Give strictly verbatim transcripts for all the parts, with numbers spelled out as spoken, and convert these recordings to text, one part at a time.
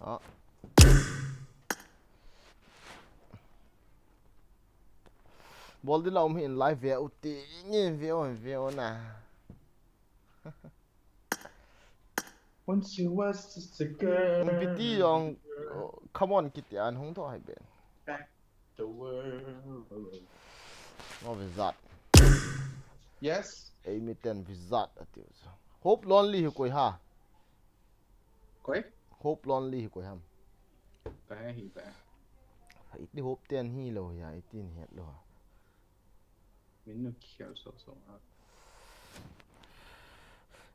Ah. Bol ding la um hi in live ve u ti nge ve u ve u na. Once you was just a girl. Piti jong, oh, come on, kiti an hung tho hai ben. Back the world. No, Vizat. Yes. Ei mi ten Vizat ati. Hope Lonely hi koi ham? Koi? Hope Lonely hi koi ham? Ka he hi ba. Iti Hope ten hi lo ya, iti ni het lo. Min nu kikhel so so a.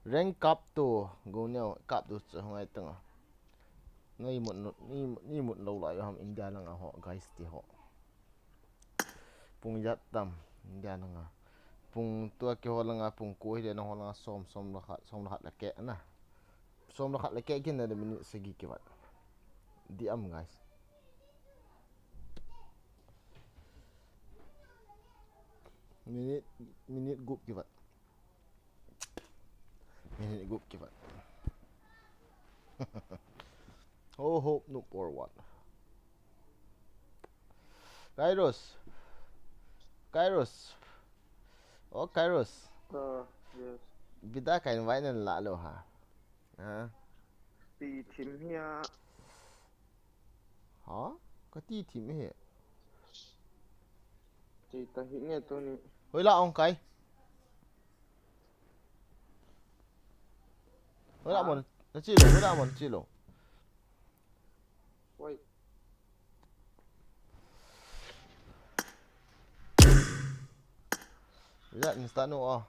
Rank kap to, go neo, kap to chu ngai tanga. Nei mut nu, nei, nei mut lo lai ham India langa ho, guys ti ho. Pung jat tam, India langa. Pung tua ki ho langa, pung ko hi le na ho langa som, som la khat, som la khat la ke na. Som la khat la ke kin na de minute sagi ki vat. Di am, guys. Minute, minute gup ki vat. Minute gup ki vat. Oh, hope no power one. Kairos. Kairos. Oh, Kairos. Uh, yes. Bida ka invite na la lo ha. Ha? Ti thim hi a. Ha? Ka ti thim hi. Ti ta hi nge tu ni. Hoi la ong kai. Hoi la mon. Na chi lo, hoi la mon chi lo. Wait. Hoi la ni start no a.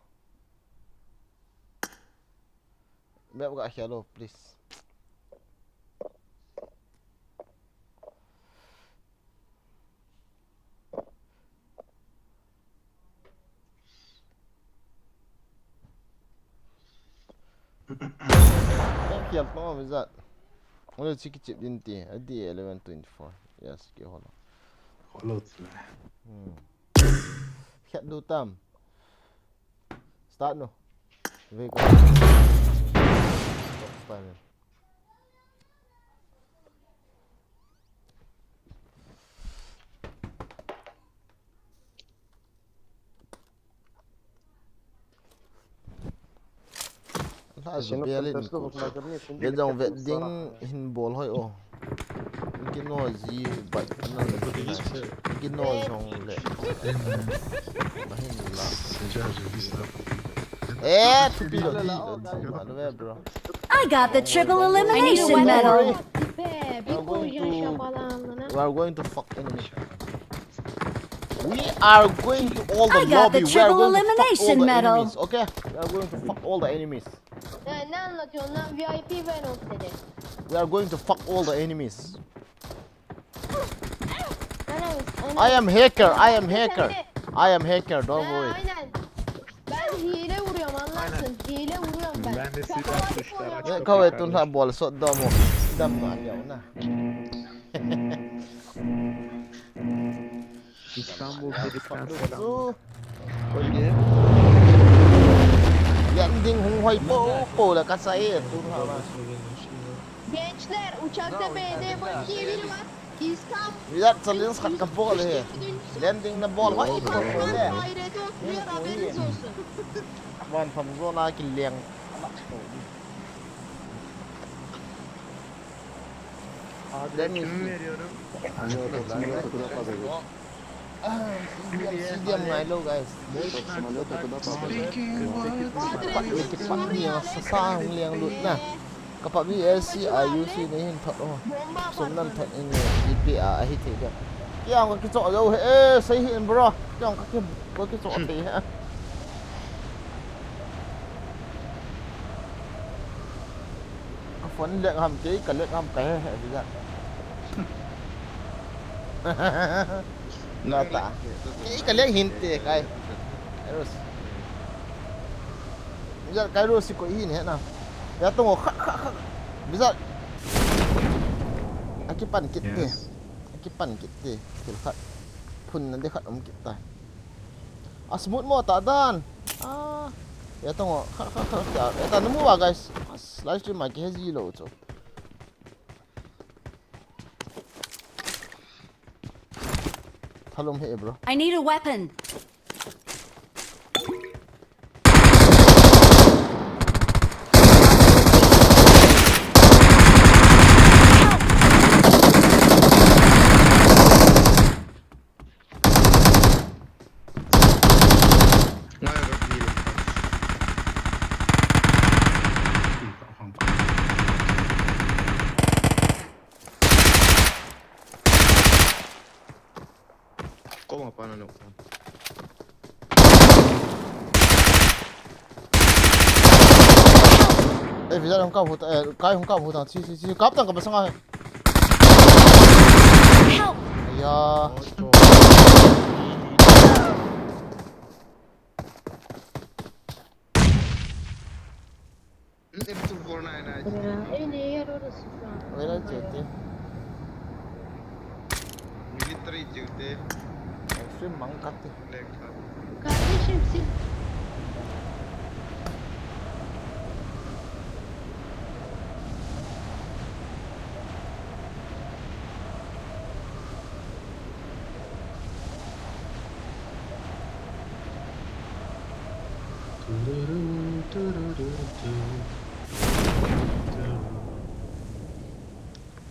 Map ga khel lo, please. Thank you, Pama Vizat. Only chiki chip din ti. Adi eleven twenty-four. Yes, ki holo. Holo tla. Hmm. Khat du tam. Start no. Ve ko. Start no. La zu bia le ni ku. Ve jong ve ding hin bol hoi o. Ki no ji bai na le. Ki no jong le. Ba hin la. Eh, tu pi lo di. Lo ve, bro. I got the triple elimination medal. We are going to fuck enemies. We are going to all the lobby. We are going to fuck all the enemies, okay? We are going to fuck all the enemies. Ya ne anlatıyorsun lan, V I P ben o dedi. We are going to fuck all the enemies. Sen o- I am hacker, I am hacker. I am hacker, don't Ha, worry. Aynen. Ben hile vuruyorum, anlarsın. Hile vuruyorum ben. Ben de silah tuşları açıp Ne kawai tun ha bol sot dom o. Dam na yau na. İstanbul dedikten selam. Su. Yan ding hung hoi po po la ka sa e tun ha la. Gençler, uçakta B D M diye biri var. Wizard challenge khat kabol e. Landing nabol hoi. Van tham zona kileng. Let me see. Alo, to, alo, to, to, to, to. Ah, C D M, C D M ngai lou, guys. Kipat ni, kipat ni, sa, sa hung leng lut na. Kapa B S C I U C ni hin thot o. Sum nan thot in ni, I P A, ahi thei dia. Kiang ka kicho jou he, eh, sei hin bro. Kiang ka ki, ka kicho thei he. Ka phone lek ham, kei ka lek ham, ka he he, Wizard. Na ta. Kei ka lek hinte, kai. Kairos. Wizard, Kairos si ko hin he na. Ya tong kha, kha, kha. Wizard. Akipan kit te. Yes. Akipan kit te. Thil khat. Phun na de khat um kit ta. A smooth mo ta dan. Ah. Ya tong kha, kha, kha, kha. Ya ta namu wa, guys. As live stream ma ki he ji lou chu. Thalom he, bro. I need a weapon. Koma pa na no. Eh, Wizard hung kap hut, eh, kai hung kap hut ang, chi, chi, chi, kap tang ka pasang ai. Help! Aya. M two four nine nine. Wela chete. Military chete. Extreme mang kate. Black hat. Kate ship si.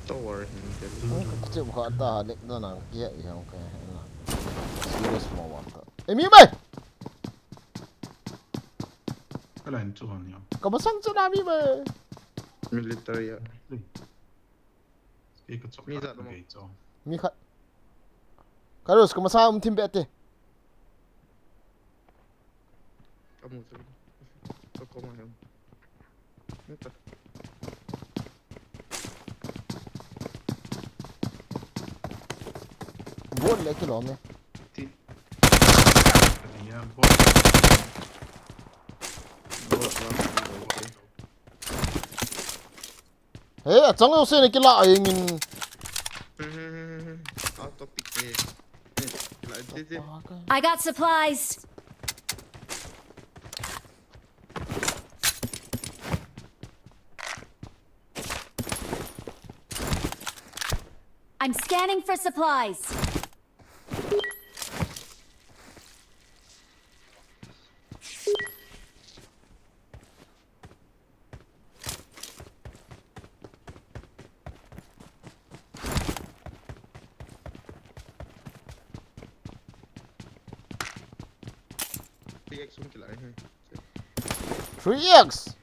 Tower hin tel. Ka kichep kha ta, lek da nang kia i hang ka na. Serious mo wan ta. Eh, mi mai! Ka line chu hon ya. Ka masang chu na mi mai. Military ya. Ei, ka chok mi khat zat ka mo. Gei cho. Mi khat. Kairos, ka masa um thim be te. Ka mu chu. Ka ko ma hem. Nta. Bol le kilom e. Ti. Ka ni ya, bol. Bol, bol, bol. He, achang jouse na kila a jeng in. Hmm, hmm, hmm, hmm. Out of pick, eh. Eh, kila, eh, eh, eh. I got supplies. I'm scanning for supplies. Three X hung kila hi. Three X.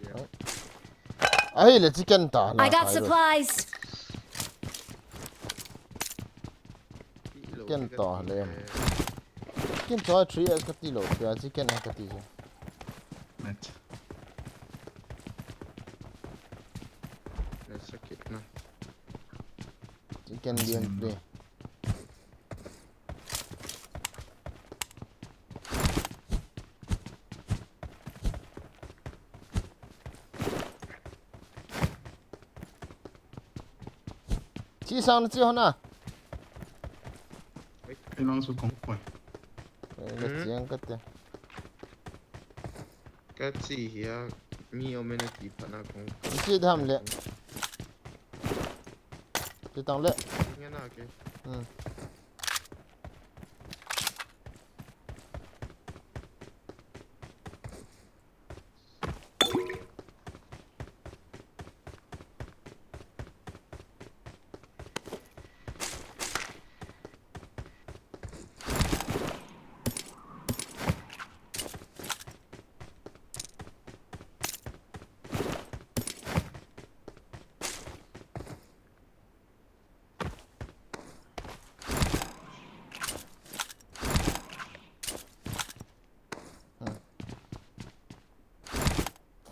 Yeah. Ahi le chicken ta la. I got supplies. Chicken ta le. Chicken ta three X kati lou, kya chicken kati je. Match. Let's check it na. Chicken D M P. Chi sang na chi hona. Ei, nang su kong koi. Ei, na chiang ka te. Ka chi hia, mi om e na ti phat na kong. Chi dam le. Ti tang le. Nge na ke. Hmm.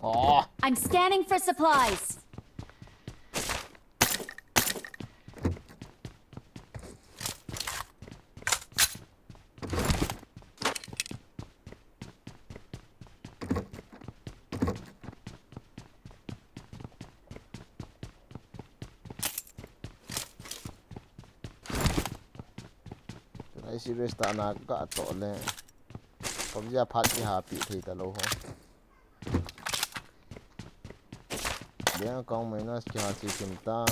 Oh. I'm scanning for supplies. Tunai serious tah na ka toh le. Kom jia phat ki ha pi thei ta lo ho. Dia kong minus ki ha chi kim ta.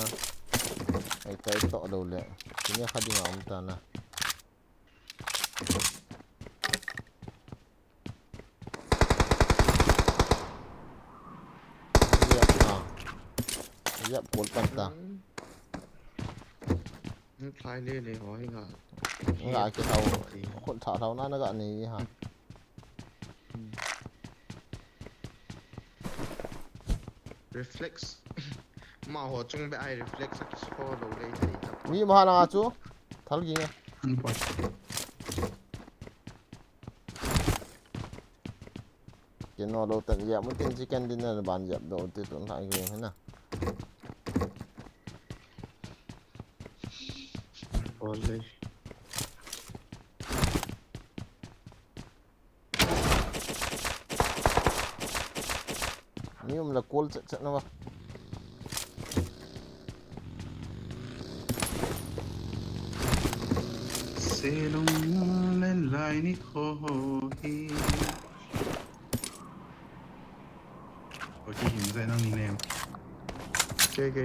Ai tai toh lo le. Kini kha ding a um ta na. Yep, ah. Yep, kol pan ta. Thlai le le ho hi nga. Nga ki thau. Khun tha thau na na ga ni ha. Reflex. Ma ho chung be ai reflex a ki score lo le thei ta. Mi ma na chu. Thal gi nga. An pa. Kino lo tan ya mutin chicken dinner ban ya do ti tun ha gi na. Ole. Mi um la kol chat chat na ba. Selong len lai ni kho ho hi. Oti him zai nang ni nem. Ke ke.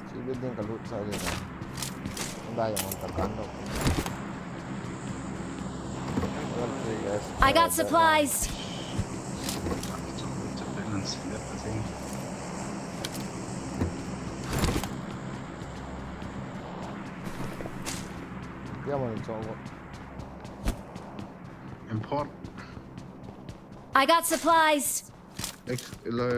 Chi building ka lut sa le na. Ba yang on ta kan lo. I got supplies. Ya man chong. Import. I got supplies. Ex-, le.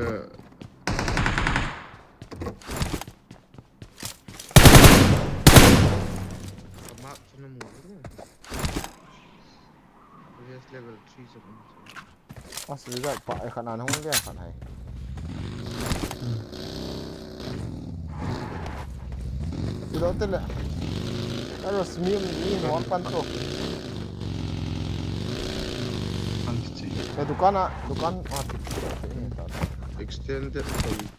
Kamat sana mu. Yes, level three sa. Mas result pa ai khan an hung le khan hai. Silo te le. Aro smi mi nuam pan to. An ti. Ke dukan a, dukan a. Extended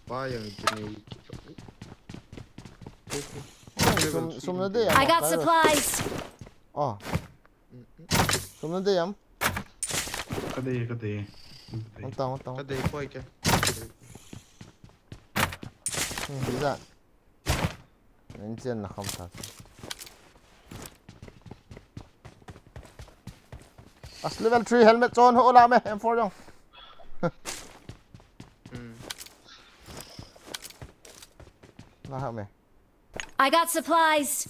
pa yang kini. Sum, sum na de. I got supplies. Oh. Sum na de yam. Ka dei, ka dei. Hong tang, hong tang. Ka dei koi ke. Hmm, di za. Nen chen na kham ta. As level three helmet chon ho la me, M four jong. Hmm. La ha me. I got supplies.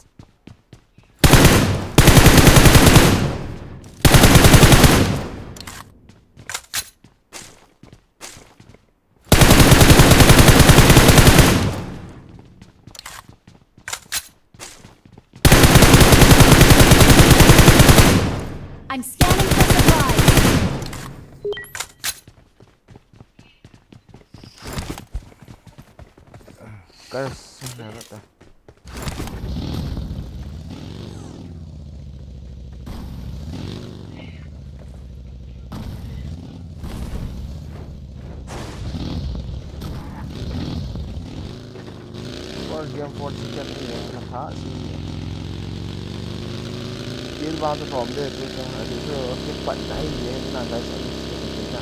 I'm scanning for supplies. Guys, First game for chicken ni yang kha si. Kill ba to from de tu sa adi tu kipat nai ye na guys, ani si na.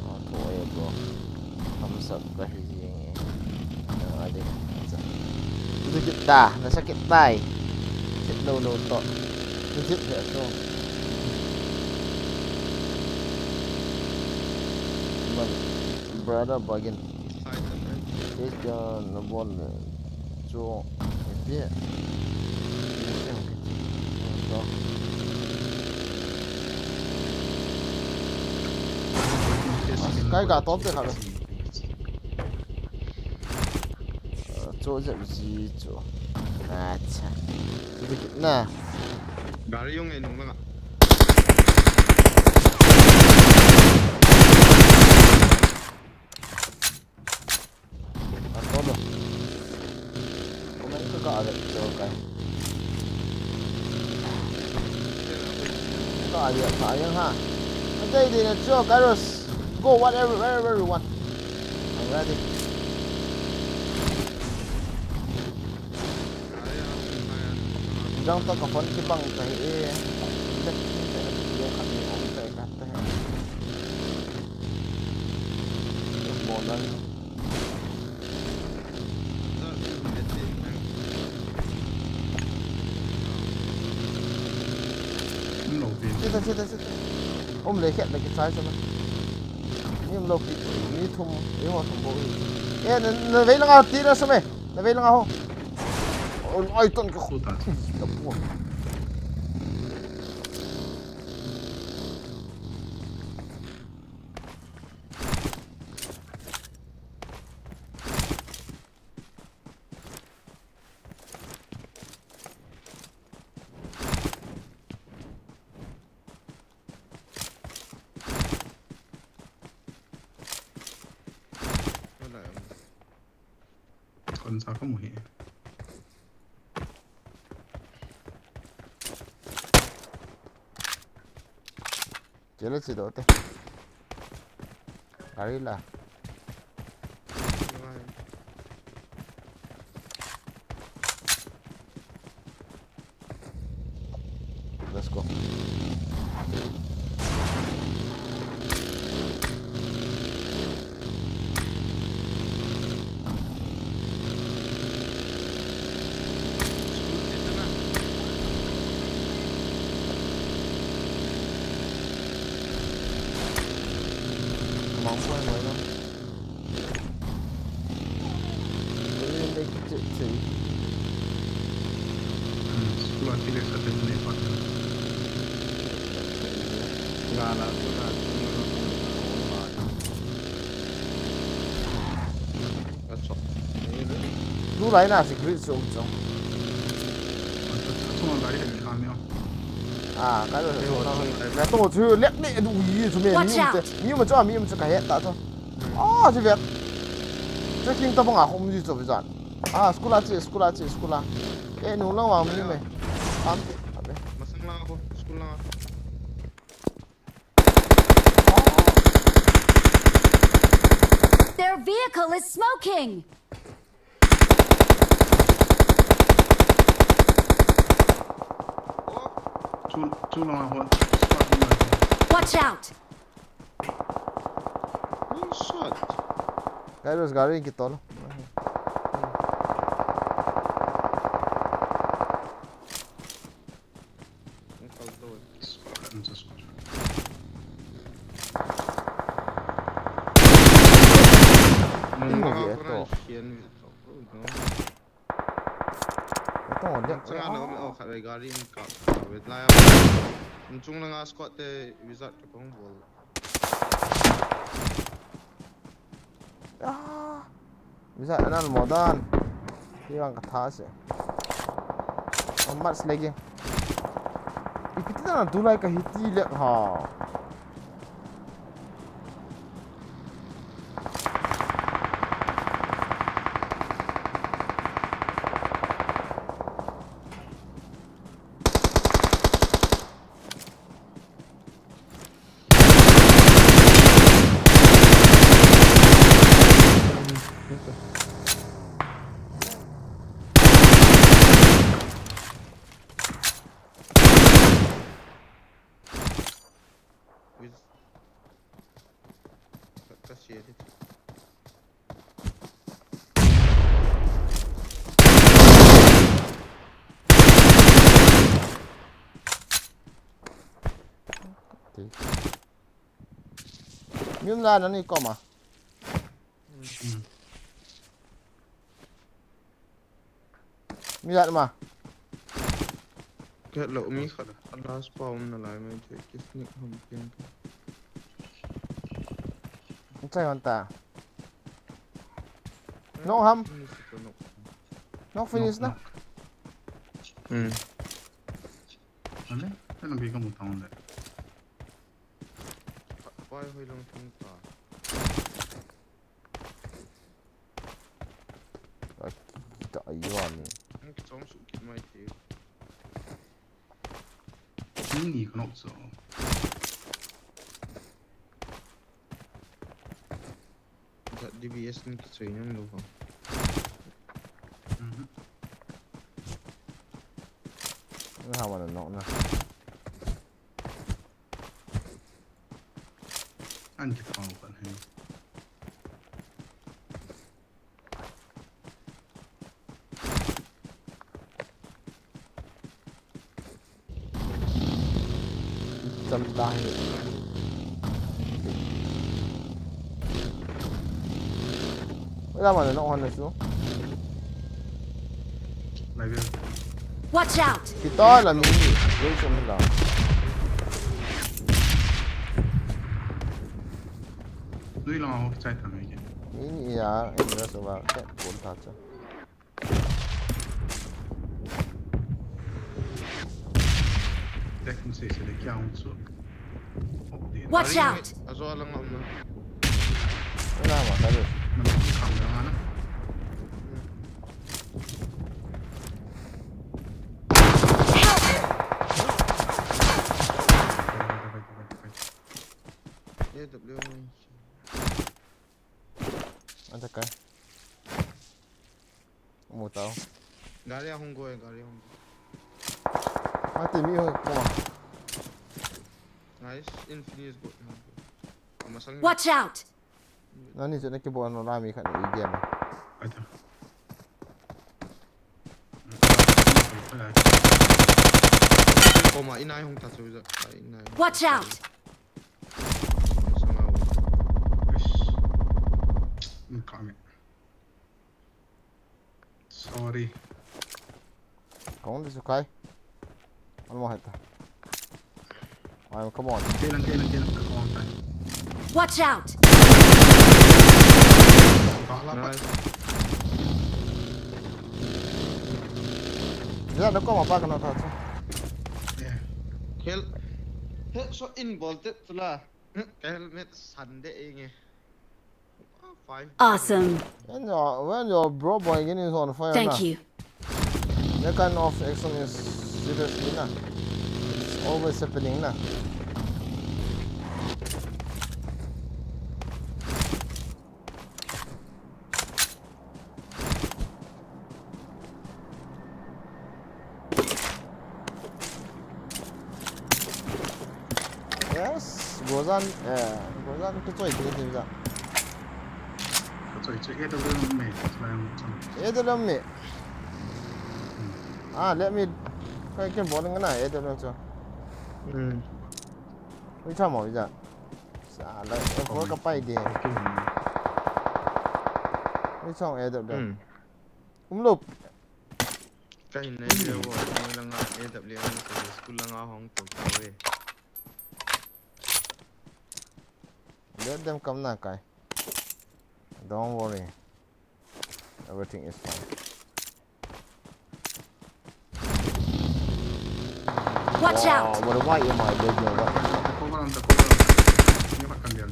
Tho e bro. Thumbs up kahi jing e. Adi. Tutu kit ta, nasa kit tai. Kit lo lo to. Tutu kit ya to. Brother Bagin. Side and right. Kit ya na bol le. Chu, ipi. Kai ka top te kha le. Chu je ji chu. Acha. Chu ki na. Gari jong e nung langa. Ato lo. Comment ka ka le cho kai. Ka ya ka ya ha. Ate de na cho Kairos. Go whatever, wherever you want. I'm ready. Jang to ka phone kibang tai e. Lek ni te a video khat ni om tai ka te. Mo na. Sita, sita, sita. Um le khat le kichai sala. Ni um lo pi, ni thum, ni ho thum bo. E, na, na vei langa ti na same. Na vei langa ho. Oi, ton ka khu ta. Ka pu. Kon sa ka mu hi. Chela chi do te. Gari la. Let's go. Tulai na secret sum chong. Ah, ka lo. Na to chu lek ne du yi chu me. Watch out. Mi um te, mi um chu, mi um chu ka het ta to. Ah, chu vet. Chu king to banga hom ji chu vet. Ah, school a chi, school a chi, school a. Eh, nu lang wa mi me. Am te. Abe. Masang lang ako, school lang ako. Their vehicle is smoking. Chu, chu lang a hon. Watch out. One shot. Kairos gari kitol. Ito, ito, ito. Changa na um, oh, khat le gari in kap. Wait lai. Chung langa squad te wizard ka pang bol. Ah. Bisa anal modan. Iwang katha se. Amat selagi. Ipi ti na tulai ka hiti lek ha. Mim la na ni koma. Mi lat ma. Ke lo mi khat a last pa um na lai mai the kis ni ham pian ka. Chai hon ta. No ham. Ni si ko no. No finish na. Hmm. Ale, kana bi ka mu ta le. Pai hoi long thung ta. Kita ayuan. Ang kichom su ki mai the. Ni ni knock so. Jat D B S ni kichoi nam lo ko. Mhm. Ni ha ma nok na. An kiphang kan he. Cham ta he. Wala mana na on na su. Watch out! Kita la mi. Lo som la. Lui lang ho chai ta mai ke. Ni ya, ni la so ba. Ka kon ta cha. Tek ni se se le kya hung so. Watch out! Azo alang am na. Wala ma ka le. Na mi kam na na. A W. Anta kai. Mu tau. Gari a hung go e, gari a hung go. Ati mi ho ko. Nice, Infinity go. Masang. Watch out! Nani chu na kibol no la mi khat ni i game. Acha. Koma, inai hung ta chu ja. Ai, inai. Watch out! Sorry. Kong di sukai. Ano mo heta? Ay, come on. Kailan, kailan, kailan ka kong tayo? Watch out! Bala pa. Nice. Diyan, ako, mapaka na tayo. Yeah. Kel-, he, so in volted tula. Helmet Sunday inge. Awesome. When your, when your bro boy getting is on fire. Thank you. That kind of action is seriously na. It's always happening na. Yes, Gozan, eh, Gozan tu choi tu tu ja. Choi choi ke tu me, A W M me. Ah, let me, kai ke bol nga na A W M chu. Hmm. Ui cha mo ja. Sa la, ko ka pai de. Ui cha A W M. Hmm. Um lup. Ka hin nei le wo, nei langa A W M ka school langa hong to ka we. Let them come na kai. Don't worry. Everything is fine. Watch out! Wow, what a white in my big number. Cover, cover. Ni pa kan dia.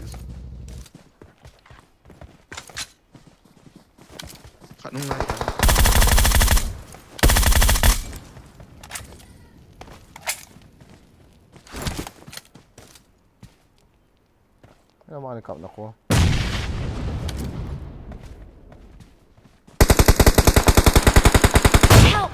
Khat nung lai. Ina mani kap na ko. Help!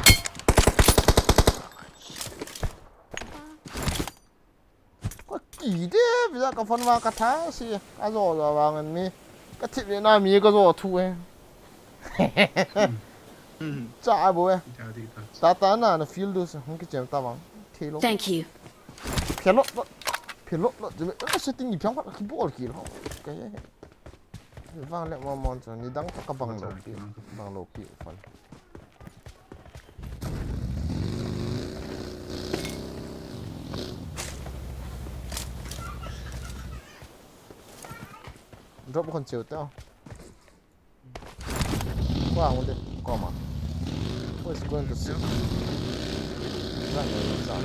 Ka ki de, bila ka phone ma ka tha si, ka zo zo vang an mi. Ka thip le na mi ka zo thu e. Cha bo e. Tata na na feel du se, hung ki chem ta vang. Thilo. Thank you. Thilo. Phelot lot jeme. Eh, setting ni phiang phat kibol kilo. Ka he. Vang le mo mo chu ni dang ka bang lo pi. Bang lo pi fan. Drop kon cheu ta. Qua không đi, qua mà. What is going to sit? Run rồi, run rồi.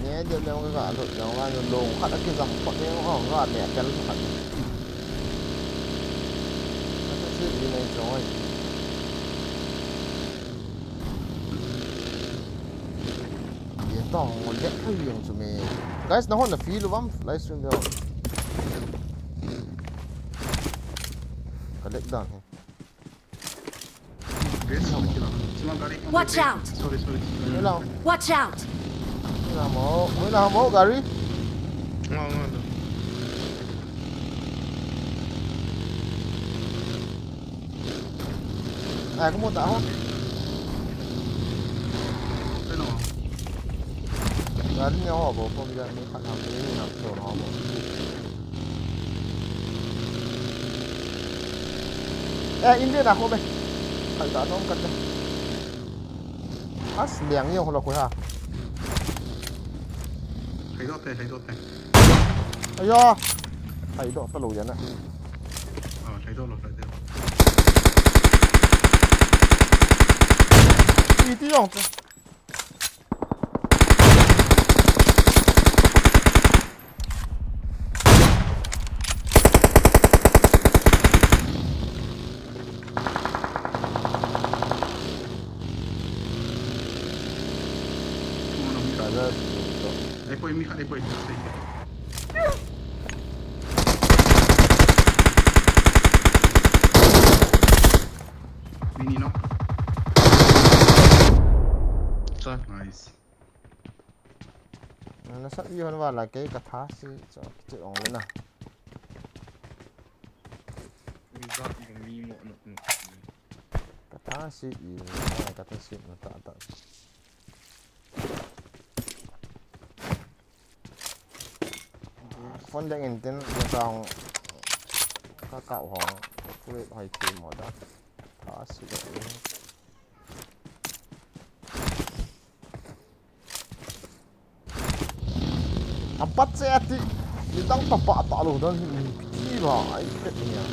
Nè, giờ mèo cái gã lột mèo gã lột lông, khát cái dòng thoát mèo gã, gã mẹ cái lột khát. Nó sẽ xếp đi này rồi. Guys, nahon na feel uvam live stream deu. Ka lag dan he. Watch out! Sorry, sorry. Hello. Watch out! Hello, mo. Hello, mo, gari. Nga, nga, nga. Ai, kamu ta ho. Ano? Gari niya ho, bo, ko biya ni khat ham ni ham so ho bo. Eh, India na ko be. Khat ta nom khat ta. As liang yo ho lo ko ha. Hai do te, hai do te. Aya. Hai do ta lo ya na. Ah, hai do lo, hai do. Iti yong. Ai poi, mi khat, ai poi. Mini no. Sa. Nice. Na sat vi hon vala kei ka tha si cho kiche ong le na. Mi za mi mo no no. Ka tha si i, ka tha si na ta ta. Phone deng in tin na tong ka ka hong. Ku hoi ti mo da. Tha si le. Apat se ati. Ni tang pa pa ta lo dan ni piti ba ai pet ni ya.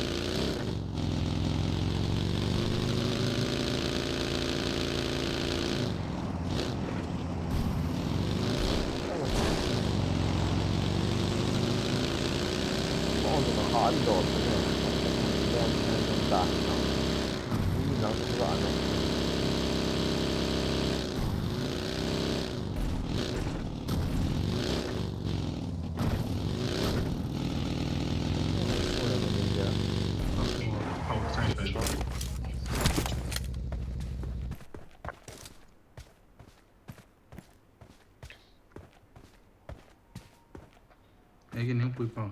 Oh, ni ma ha ni do ni. Ni na ku ba na. Ege neng pui pa.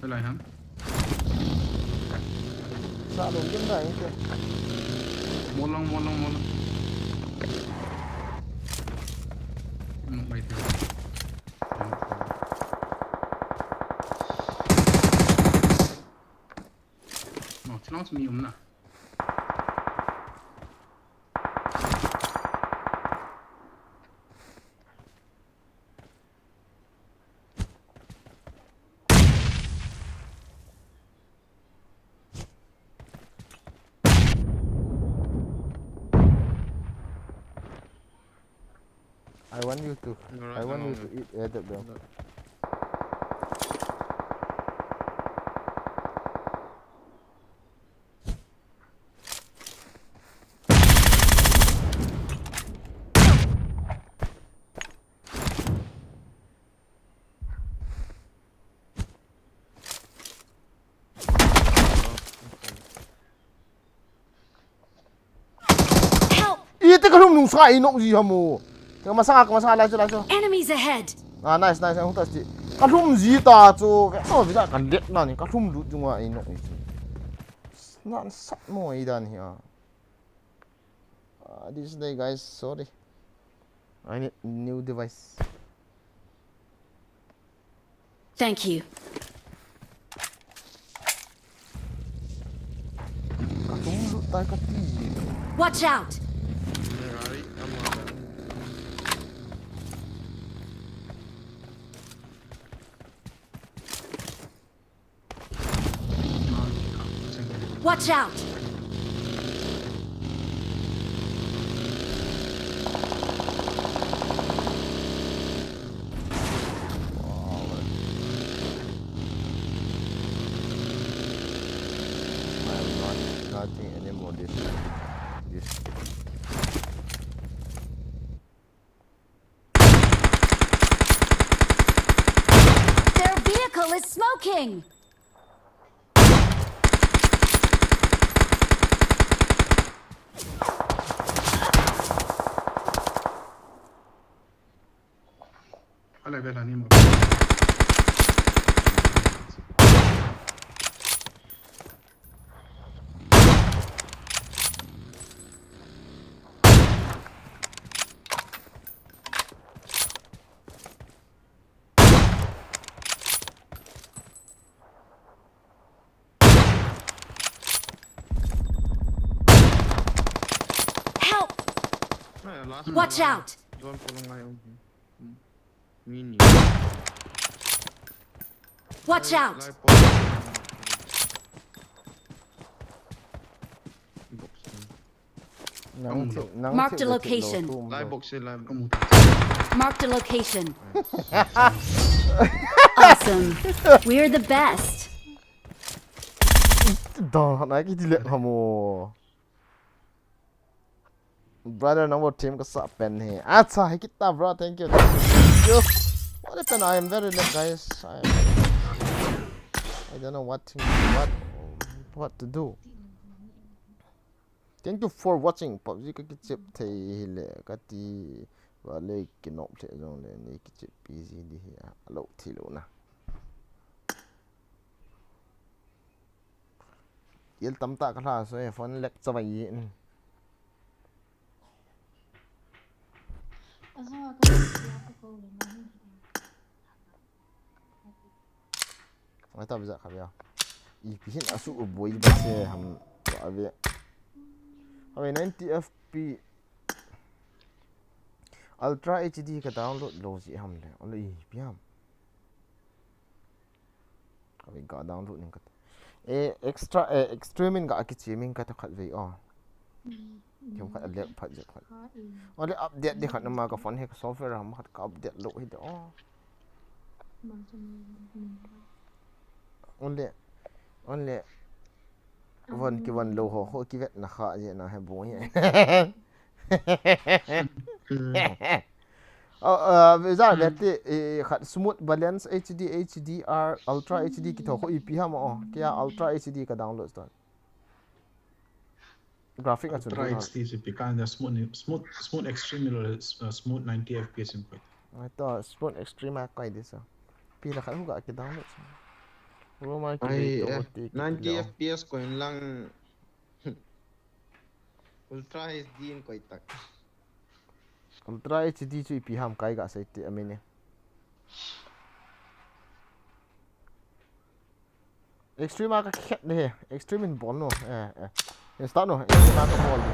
Helai ham. Sa lo gin da ite. Molang, molang, molang. Nok mai te. No, chinang sumi umna. I want you to. No, no, I want no, you no. To eat air the bell. No. Help! Ite ka lum nung sa inok ji hamo. Ka masa, ka masa, lai chu, lai chu. Enemies ahead! Ah, nice, nice, ang hutas di. Ka lhum ji ta chu, ka to ji ta ka let na ni, ka lhum lut jung a ei nok ni chu. Na sat mo ei dan hi a. Ah, this day, guys, sorry. I need new device. Thank you. Ka tum lut tai ka ti. Watch out! Watch out! I'm not touching anymore this, this. Their vehicle is smoking! Ala bela ni mo. Help! Watch out! Zone polong lai um. Mini. Watch out! Marked a location. Lai box se lai. Marked a location. Awesome. We're the best. Dang, hana ki delete hamo. Brother, number team ka sa pen he. Acha, he kita, bro. Thank you. Thank you. What happened? I am very late, guys. I, I don't know what thing, what, what to do. Thank you for watching. PUBG ka kichep thei hile kati. Vale kinop thei jong le ni kichep P G D hi a lo thei lo na. Yel tam ta ka hla so e phone lek cha vai in. Azong a ka ko le na. Ai ta biza kha bia. Ipi hin asu u boi ba se ham ta ve. Ave ninety F P Ultra H D ka download lo ji ham le. Ole ipi ham. Ka vei ka download ning ka. E extra, e extreme in ka kichi min ka ta khat vei o. Kem khat a lek phat je khat. Ole update di khat na ma ka phone he ka software ham khat ka update lo hi de o. Ole, ole. Von ki von lo ho ho ki vet na kha je na he bo ye. Oh, uh, visa vete, eh, khat smooth balance H D, H D R, ultra H D ki tho ko ipi ham o. Kia ultra H D ka download ton. Graphic a chun ultra H D si pi kan da smooth, smooth, smooth extreme lo, uh, smooth ninety F P S in koi. Ai to smooth extreme a koi disa. Pi la khat hu ka ki download. Roma ki ai, to eh, ti ki ninety F P S ko in lang. Ultra H D in koi tak. Ultra H D chu ipi ham kai ga sai ti a mine. Extreme a ka khet ne he. Extreme in bol no. Eh, eh. In start no. Extreme a ka bol ne.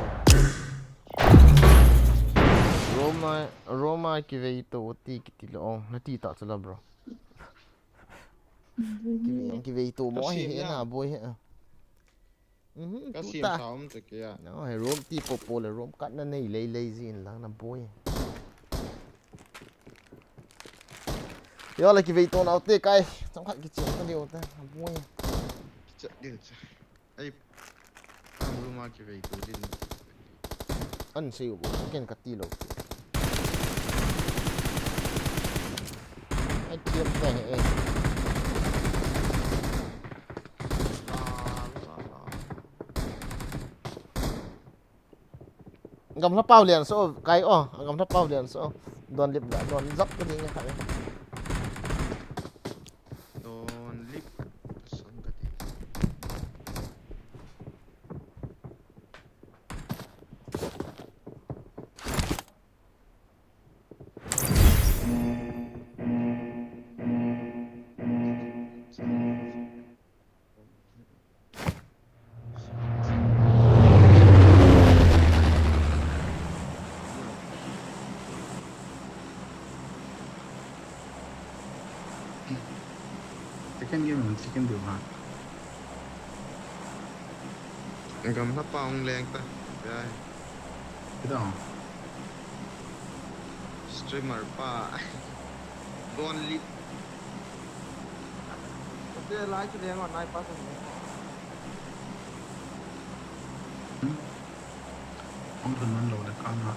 Roma, Roma ki vei to ti ki ti lo. Na ti ta chala, bro. Ki vei, ki vei to mo he na boy he. Mhm, ka tu sim ta. Sa um te kia. No, he room ti popo le room kat na nei lei lei jin lang na boy. Yo la ki vei to nau te kai. Chang khat ki chen ka deu ta boy. Ki chat deu cha. Ai. Ang room a ki vei to din. An sei u bo, ken ka ti lo. Ai, thiam ta he, eh. Gamla pau lian so, kai o, gamla pau lian so. Don lip da, don zap ka ding ka. Napa hung leng ta. Yai. Kidang. Streamer pa. Don Lee. Ate lai chu leng on nai pa sa ni. Hmm. Hung thun man lo le ka na.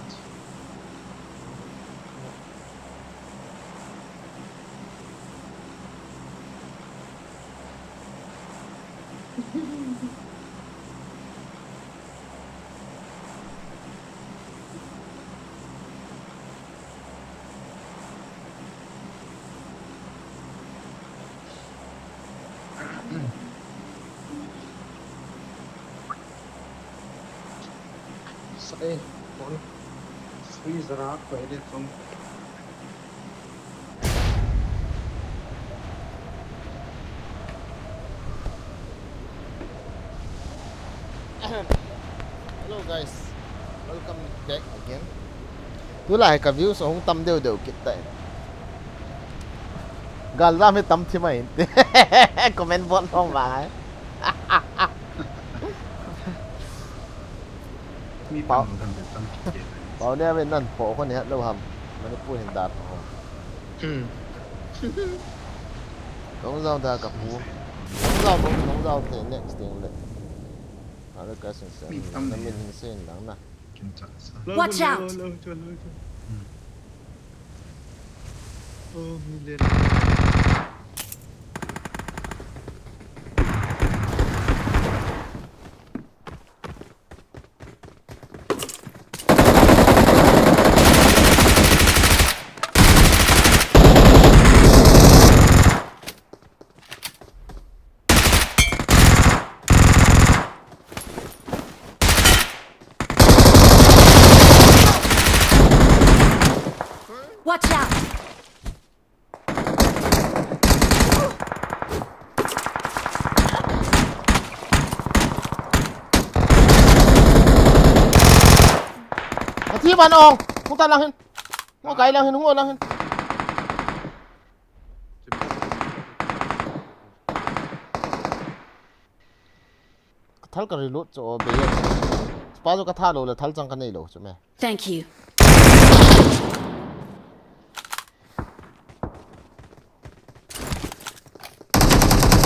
Sai, phone. Freezer a khoi le phone. Hello guys, welcome back again. Tulai ka views ahung tam deu deu kit tai. Gal jam hi tam thim ahi inte. Comment bot lom vang ahi. Mi Pau. Tam tam tam kit kit. Pau ne ve nan pho ko ne lo ham. Manipur hin da pho. Hmm. Kong jao da ka pu. Kong jao mo, kong jao te next thing le. Ala ka sin sen. Mi tam na ne. Min hin sen lang na. Kin cha sa. Watch out! Lo, lo, lo, lo, lo. Hmm. Oh, mi le. Watch out! Athi ban ong. Hung ta lang hin. Hung kai lang hin, hung lang hin. Ka thal ka reload chu o be. Spa chu ka tha lou le thal chang ka nei lou chu me. Thank you.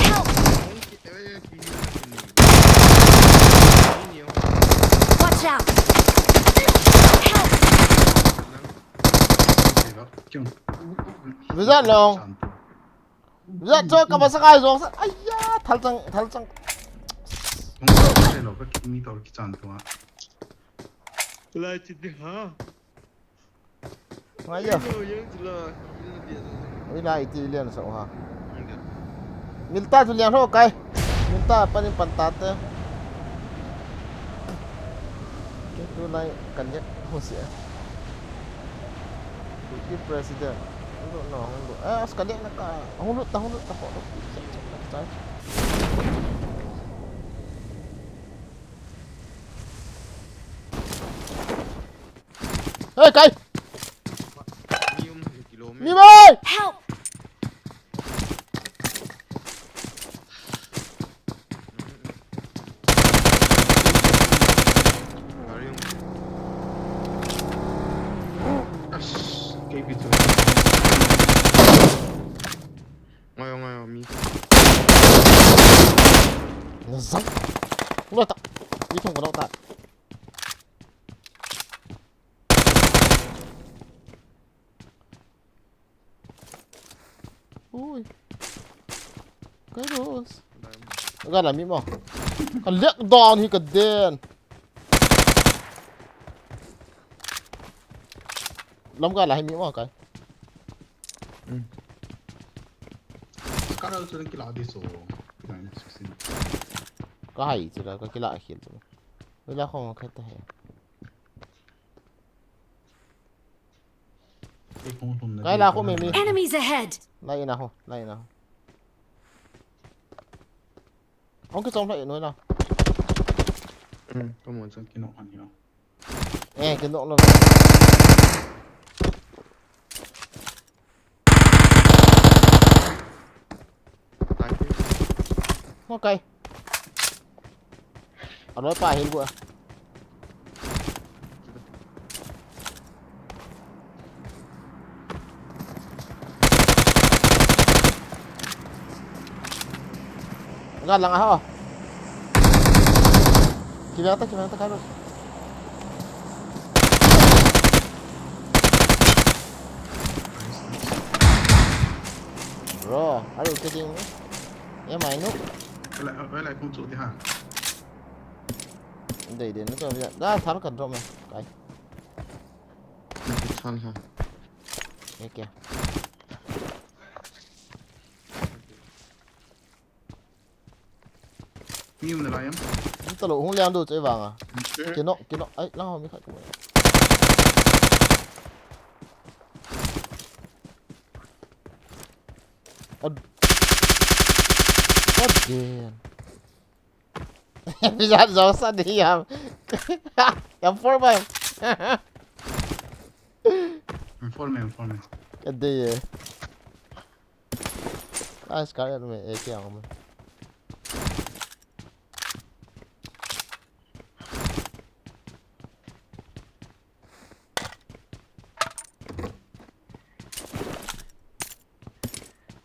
Help! Watch out! Help! Vizat long. Vizat cho ka masa kai jong sa. Aiya, thal chang, thal chang. Hung sa lo ka mi tor ki chan tua. Lai chi de ha. Ngai ya. Oi, lai ti lian sa ha. Milta tu lian ho kai. Milta panin pan ta te. Ke tu lai kan yak ho sia. Kuki president. Hung lut no, hung lut. Eh, as ka lian na ka. Hung lut ta, hung lut ta, ho lut. Hey, kai! Mi um, kilo mi. Mi mai! Help! Gari um. As, K P two. Ngai, ngai, mi. Nazar. Ulo ta. Ito ko ta. Ui. Kai dos. Ga la mi mo. Ka lek down hi ka den. Lam ga la hi mi mo kai. Hmm. Ka ral chu kila di so. Nine sixteen. Ka hai chu la ka kila khel chu. Wala ko ka ta he. Kai la ko me mi. Enemies ahead! Lai na ho, lai na ho. Hong ki chong lai noi la. Hmm, ka mo chang ki no han yo. Eh, ki no lo. Okay. Aloi pa hin gua. Nga lang aho. Kibang ta, kibang ta, Carlos. Bro, are you kidding me? Am I noob? Wala, wala kung chuti ha. Dei dei na to ya. Da thar kan drop me. Kai. Thar ha. Ye kya? Mi um na lai am? Ni talo hung liang do che vang a. Kino, kino. Ai, lang ho mi khat ko. Od. Od den. Bijat jauh sa ni yam. Yam four ba. Informe, informe. Ka dei e. Nice, ka yat me, A K ang me.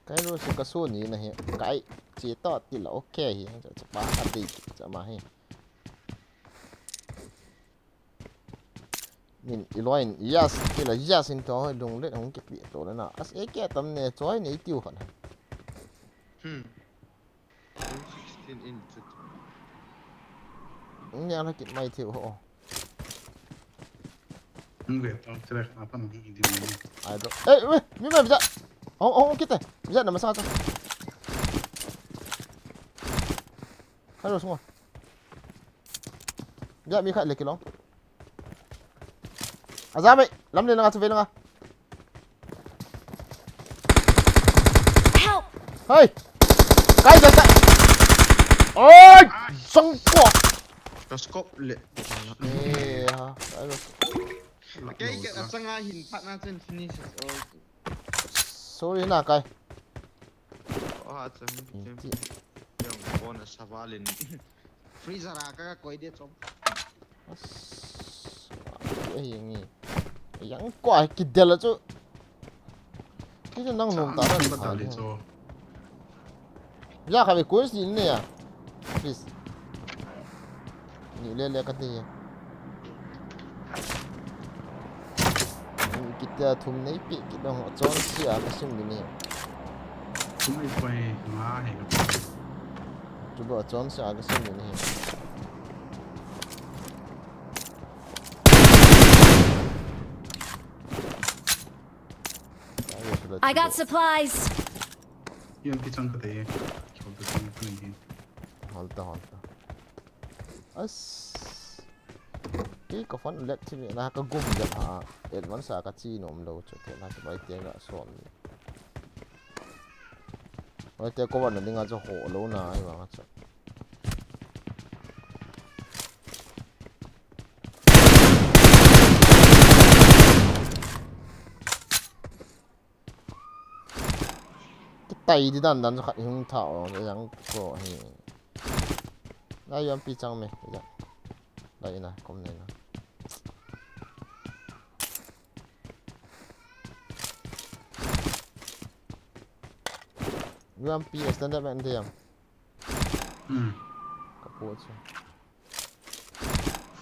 Kai lo si ka so ni na hi. Kai, che to ti la okay hi. Cha, cha pa a dei ki cha ma hi. Min i loin, yes, ti la, yes, in to, hoi lung le, hung kipi to le na. As A K tam ne, choi ne, i tiu khan. Hmm. Sixteen inch. Hung ne, ana kit mai tiu ho. Hung ve to, chere, apa mo, hung di mo. Ai do. Eh, eh, mi mai bisa. Hung, hung, kit e. Bisa na masa to. Hello, semua. Biak mi khat le kilong. Aza mai, lam le langa chu ve langa. Help! Hai! Kai, kai, kai! Oi! Sangko! Ka scope le. Eh, ha. Kai lo. Kai ka sanga hin phat na chen finish. Sorry na kai. Oh, acha, hmm, ti. Yang phone a savalin. Freezer a ka koi de chom. As. Ai, yang ni. Yang ko ai kidel chu. Kidel nang nom ta na. Ya kha ve coins ni ne ya. Please. Ni le le ka ti. Kita thum nei pi kidong chon si a ka sim ni. Thum nei pai nga he ka. Tu ba chon si a ka sim ni. I got supplies. Yan pi chang ka te. Chol ta chang ka ni. Hol ta, hol ta. As. Kei ka phone let thim na ka gum jat ha. Advance a ka chi nom lo chu te na chu bai te ga som. Bai te ko wan na dinga chu ho lo na ai wa chu. Kitai di dan dan khat hung tha o, yang ko hi. Na yam pi chang me, ya. Dai na, kom ne na. Yam pi standard man de yam. Hmm. Ka po chu.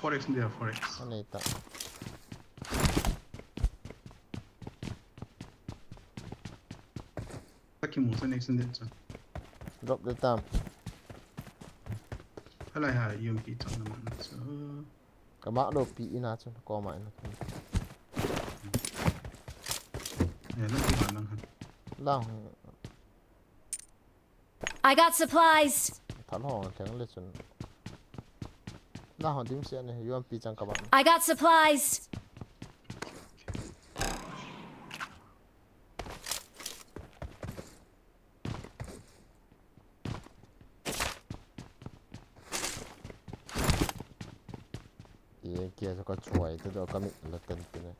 Four X dia, four X. Anei ta. Taki mu sa next din sa. Drop de tam. Hala ha, U M P tak naman sa. Kama lo pi ina chu, koma ina. Ya, lang pi lang ha. Lang. I got supplies. Thal ho, theng le chun. Na ho dim se ne, U M P chang ka ba. I got supplies. Ye, kia sa ka chuai, tu do ka mi la ten tu ne.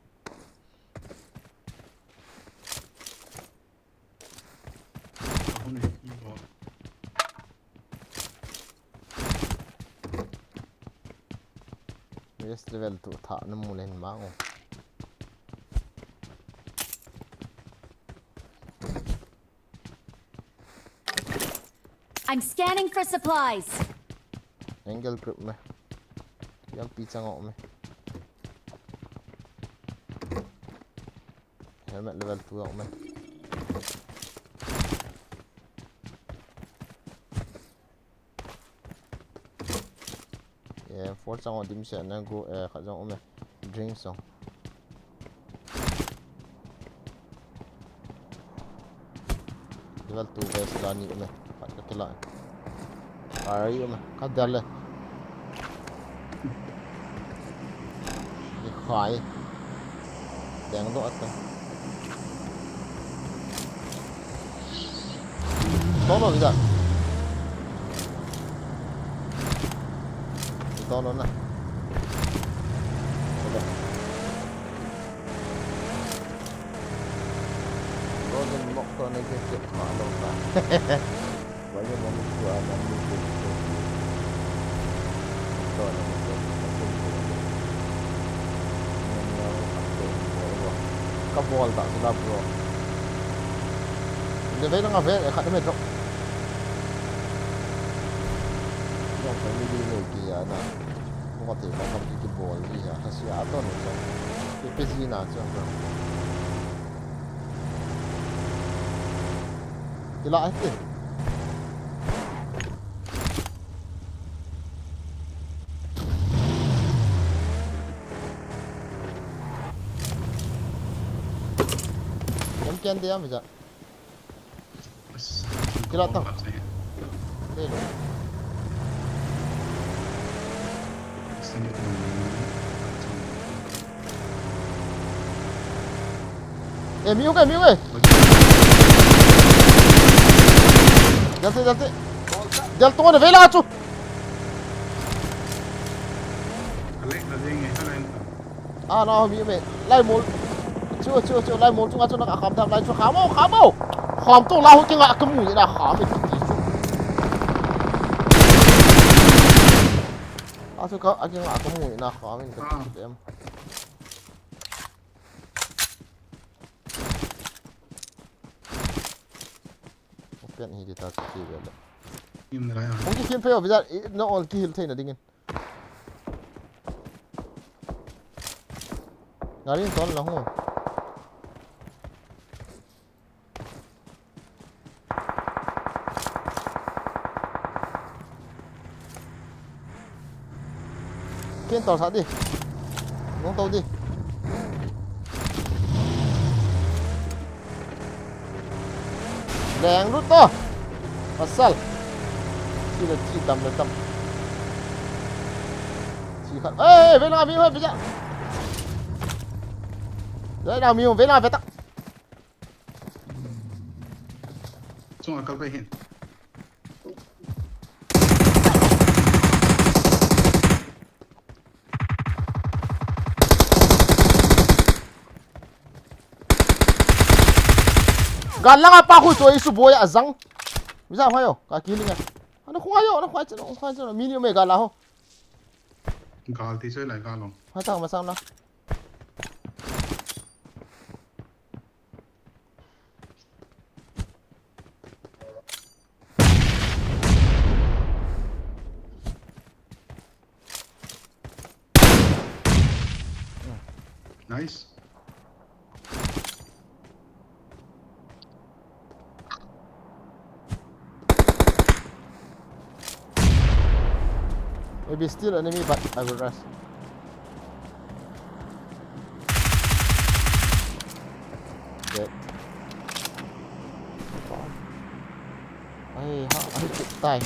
Best level two thah namu le hin mang o. I'm scanning for supplies. Angle group me. Yang pi chang o me. Helmet level two o me. Yeah, four chang o dim se na go eh khat jong o me. Drink song. Level two vest la ni ume. Khat ka kila. Ari ume. Khat der le. Ni khai. Deng do ata. Tolo vida. Tolo na. Tolo. Roden mok to ne ke ke ma lo ka. Wa ye mo mi ku a mo mi ku. To ne ke ke ke ke. Ka bol ta sila bro. Level nga ve khat me drop. Yang family ne ki ya na. Mo ka te ka kam ki bol ni ya. Ka sia to ne so. Ke pe ji na so. Ila ate. Yang kian dia mija. Kila tang. Dei lo. Eh, mi uke, mi uke. Jalti, jalti. Jal tunga na vela chu. Ah, na mi me. Lai mol. Chu, chu, chu, lai mol chunga chu na ka kham tham lai chu kham o, kham o. Kham to la hu kinga ka mu na kham e ti chu. A chu ka a kinga ka mu na kham e ka ti em. Open hi di ta chu ti ve le. Im na lai a. Hung ki kim pe o, biza, no on ki hil thei na dingin. Gari in ton lang ho. Ken tor sa di. Nung tau di. Leng lut to. Pasal. Chi le chi, dam le dam. Chi khat. Ê, ê, ve na mi ho, ve ja. Ve na mi ho, ve na ve tak. Chung a kal pai hin. Gal langa pa khu choi su boi a zang. Mi za hoi o, ka kiling a. Ana khu ayo, ana khu ayo, ana khu ayo. Mi ni me gal la ho. Gal ti choi lai gal long. Ha ta ma sang na. Nice. Maybe still enemy, but I will rush. Dead. Ai, ha, ai, tai.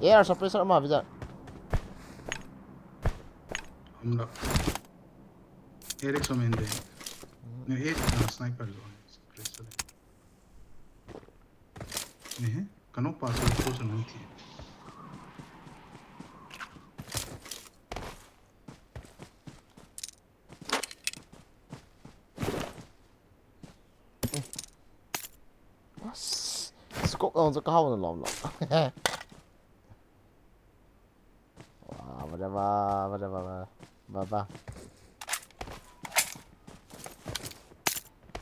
Air suppressor ma, biza. Hum loh. Air ek so main de. Ne, ek, ah, sniper lo. Suppressor. Ne, kano pa so, so, so, nahi thi. As, Scope ang sa kahaw na lom lom. Wah, ba ba ba ba ba ba ba.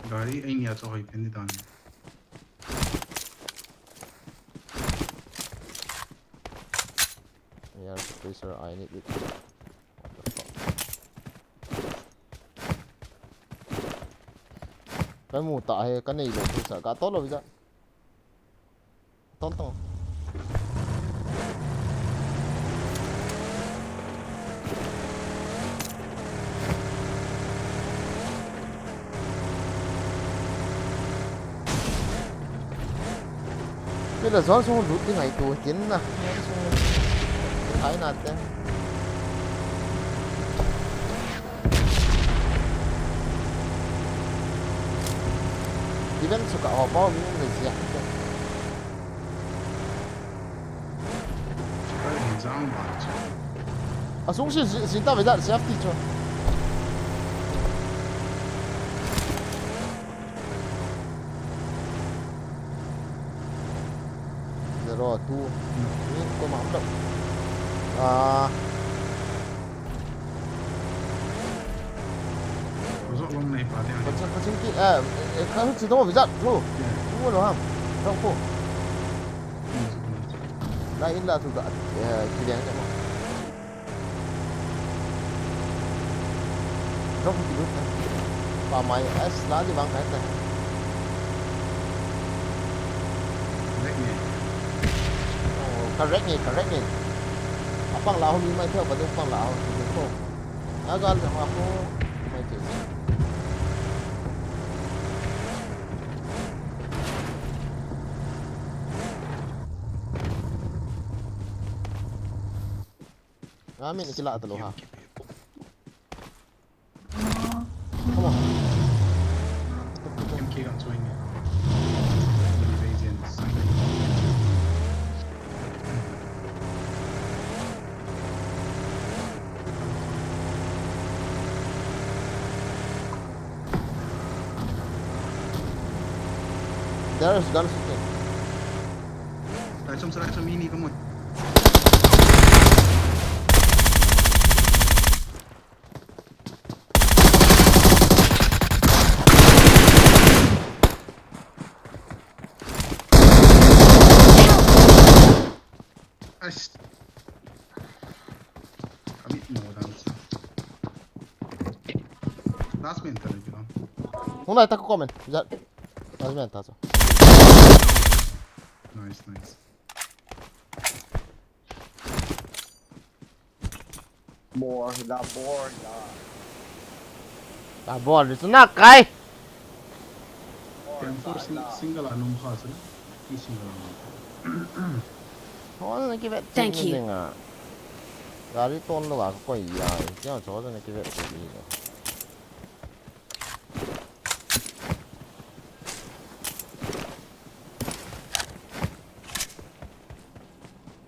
Gari ai nia cho hoi pen ni dan. Air suppressor, I need it. What the fuck? Ka mu ta he, ka nei lo pisa, ka to lo pisa. Ton ton. Pila zone sung lut ding ahi tu tin na. Zone sung lut. Hai na te. Event chu ka off a, mi um le zia. Ka in jang ba chu. A sung si, si, si ta ve da, safety chu. Zero two. Ni ko ma um da. Ah. Ko zo long nei pa te. Ko ching, ko ching ki, eh, eh, ka hu chi to vi zat thu. Yeah. Thu lo ham. Thong ko. Hmm. La in la thu da, eh, ki liang ne mo. Drop ki lut na. Pa mai, eh, la di bang kai ta. Correct ni. Oh, correct ni, correct ni. Apang la ho mi mai thei, pa ding pang la ho, ding ko. Agal jong a ko mai thei. Amin, kila ta lou ha. Come on. M K kan join ni. There is gun shooting. Rai chom, rai chom, mi ni ka mun. Ais. Kami mo dan sa. Last man ta ni. Hung lai ta ko men. Ja. Last man ta so. Nice, nice. Bor, la bor, la. La bor, it's not kai. Tem for sing-, single anum kha sila. Ki single anum. Hon na kivet. Thank you. Gari ton lo ga ko ya. Kya cho na kivet.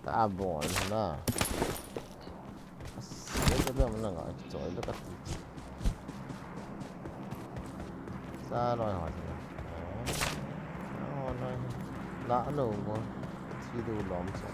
Ta bol na. Sebe na nga choi lo ka ti. Sa loi ho na. Sa loi. La lo mo. Si du lom sa.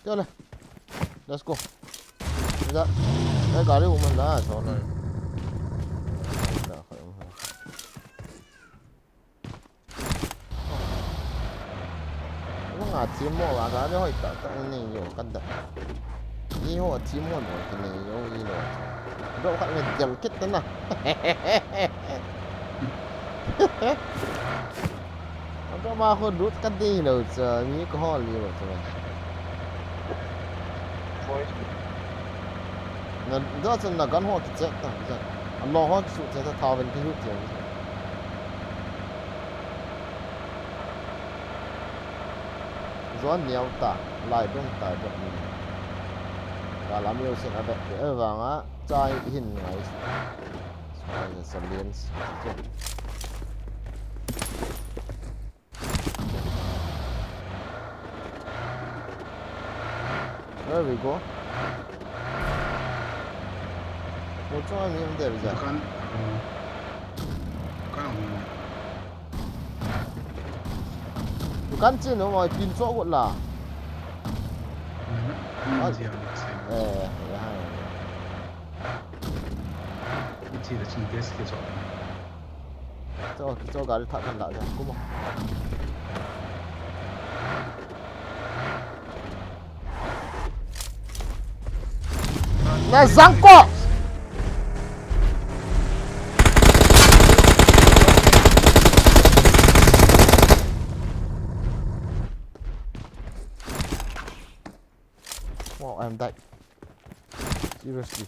Chale. Let's go. Ida. Ida gari uman da, so na. Nga team mo la ga le hoi ta ta ni yo ka da. Ni ho team mo mo ki ni yo ni lo. Bro ka me jam kit na. Bro ma ho lut ka de lo cha ni ko ho li lo cha. Na do cha na gan ho ki check ta. Ano ho ki su check ta thaven ki hu check. Zon niau ta, lai dong ta dong ni. Alam yo sin abek te vanga chai hin ngai. Ngai sa lens. Where we go? Wo chunga mi um de ja. Dukan. Dukan. Dukan chin no mai pin cho got la. Ai. Eh, ya ha. Ichi da chin gas ke cho. Cho, cho gari thah khan la ja. Kuma. Na zangko. Wow, I'm dead. Seriously.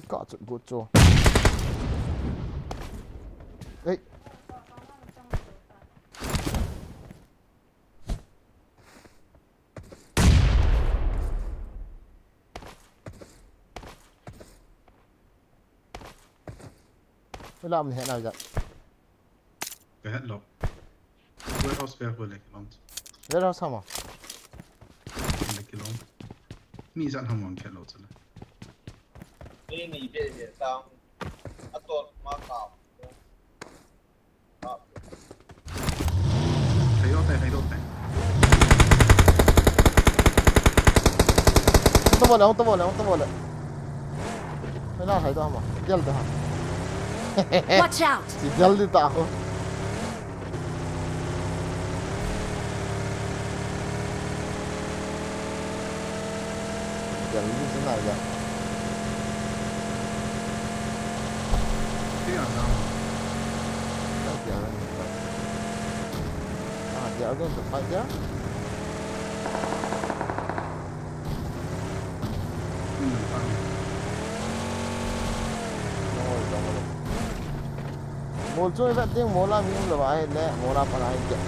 Got it, good job. Hey. Wala mun hena ja. Ka het lo. Warehouse fair ko le kilom. Warehouse hama. Le kilom. Mi jan ham wang khet lo chula. Ni ni be be tang. Atot ma ka. Thei lo te, thei lo te. Hung ta bol le, hung ta bol le, hung ta bol le. Hei na, thei ta ma. Gel ta ha. Watch out! Si gel di ta ko. Gel di sina ya. Ti ya na. Ta ya na. Ah, they are going to fight there. Mol chu i vet ding, mol a mi um lou va ahile, mol a pan a i vet.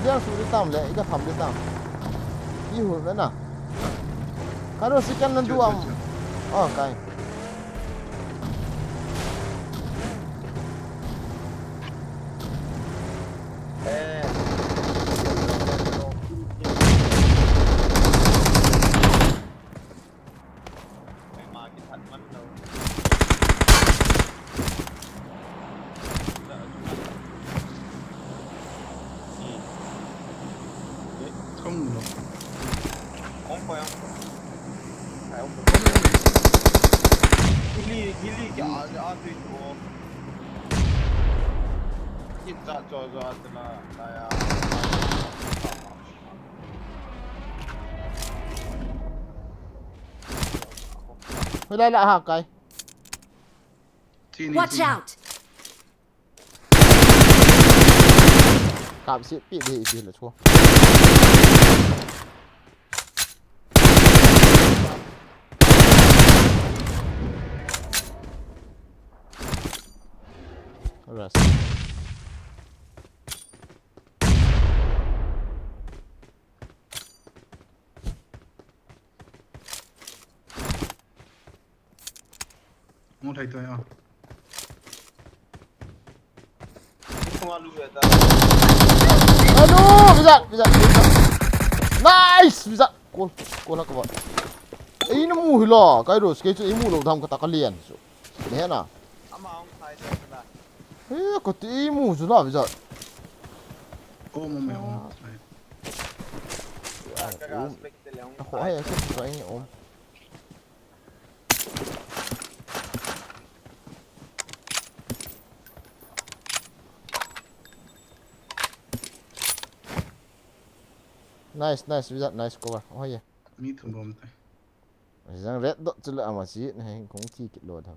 Liang su di tam le, i ka tham di tam. I hul ve na. Ka ro si kan nan du am. Oh, kai. Không được. Không phải không? Phải không? Hili, hili, ya, ya, tu itu. Kita cho cho ati la, kaya. Hila la ha kai. Watch out! Kap sit pi di pi le chu. Rest. Mu thei toi a. Anu, bisa, bisa, bisa. Nice, bisa. Gol, gol lah kau. Eh, ini mu hila, kai dos, kai tu imu lo dam kata kalian. So, ni na. Ama ang thai tu la. Eh, kau tu imu tu la, bisa. Oh, mau mau. Aku ayah tu ini om. Nice, nice, wizard, nice cover. Oh, yeah. Mi thum bom tai. Jang red dot chu la ama si, na heng kong thi kit lo tham.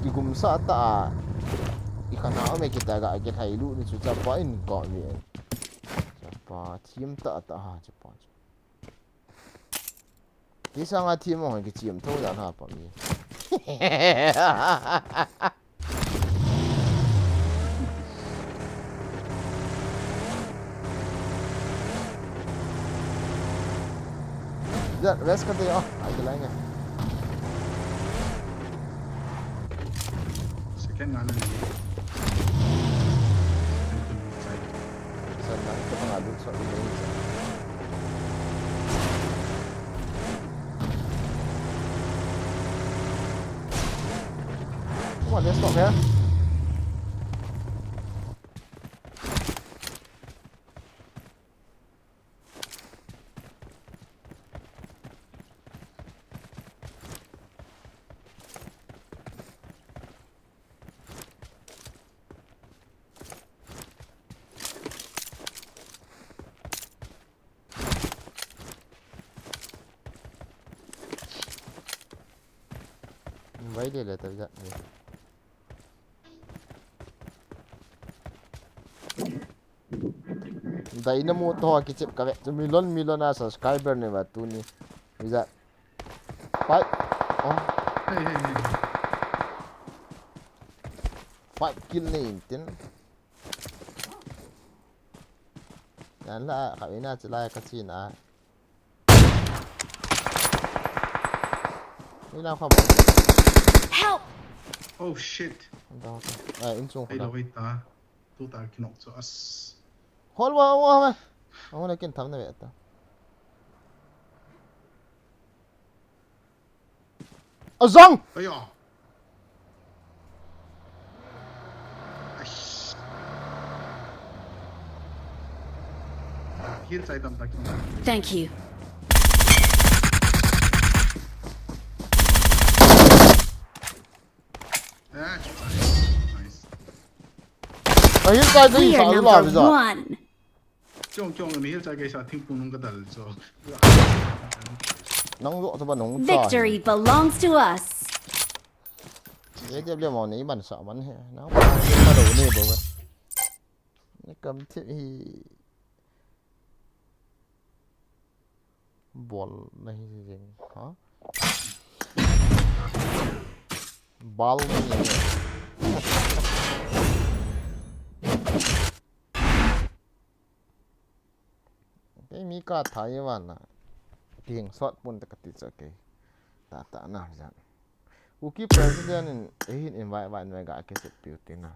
Kigumsah tah a. I khanau me kita ga kilhailut ni chu chapa in ka mi. Chapa thiam tah tah ha chapa chu. Kei sanga thiam ho kichiam tho dan ha pa mi. Rest ka te, oh, ai ke lai nge. Second nga na ni. Second tu ni sai. Sa na, ito pa nga doon sa email sa. Come on, let's go, man. Vai de le ta ja. Dynamo to kichep ka ve. Chu million, million a subscriber ne ba tuni. Visa. Pai. Oh. Hey, hey, hey. Five kill ne in tin. Yan la, ka ina chila ka china. Ina kha ba. Help! Oh shit. Ang tawag ko. Ay, insung ko Ay, na. Laway ta. Tuta kinok so as. Hol wa, wa, wa. Ang una kin tam na beta. Azang! Ayo. Ai. Ah, heal side ang tak. Thank you. Ah, nice. Ang heal side ang isa, number one. Chong, chong, mi heal chai kaisa thingphung nung kadal cho. Nang lo to ba nung cha. Victory belongs to us. Ye jab le mo nei man sa man he. Nang ma do ne bo. Ni kam thi hi. Bol nahi jing. Ha? Bal nahi. Kei mi ka thai vana. Ting sot pun ta kati cha kei. Ta ta na jan. Kuki president in, eh, in invite, invite, invite ga ke chet piu tina.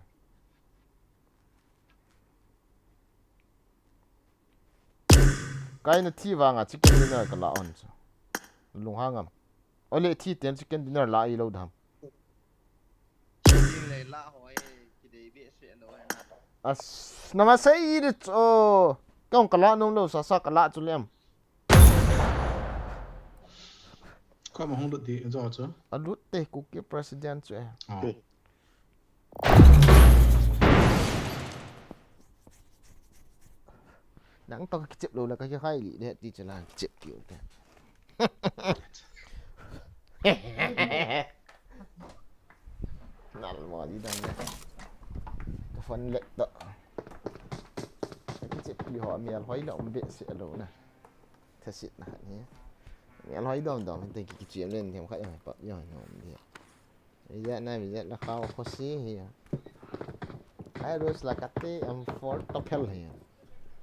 Kai na thi vanga chicken dinner ka la on chu. Lunghang am. Ole thi ten chicken dinner la i lo dam. Chicken le la hoi, kidei be se lo na. As, nama sei de cho. Kong ka la nung lo sa sa ka la chu lem. Ko ma hong lut di jo chu. A lut te Kuki president chu e. Oh. Nang to ka kichep lo la ka kikhai li de ti chu la kichep ki u te. Nal mo di dang le. Ka phone le to. Ka kichep ki ho mi al hoi la um be se lo na. Thasit na khat hi. Mi al hoi dom dom te ki kichep len them khat ya pa ya nom di. Ijat na, ijat la kau khosi hi. Kairos la kati M four to phel hi.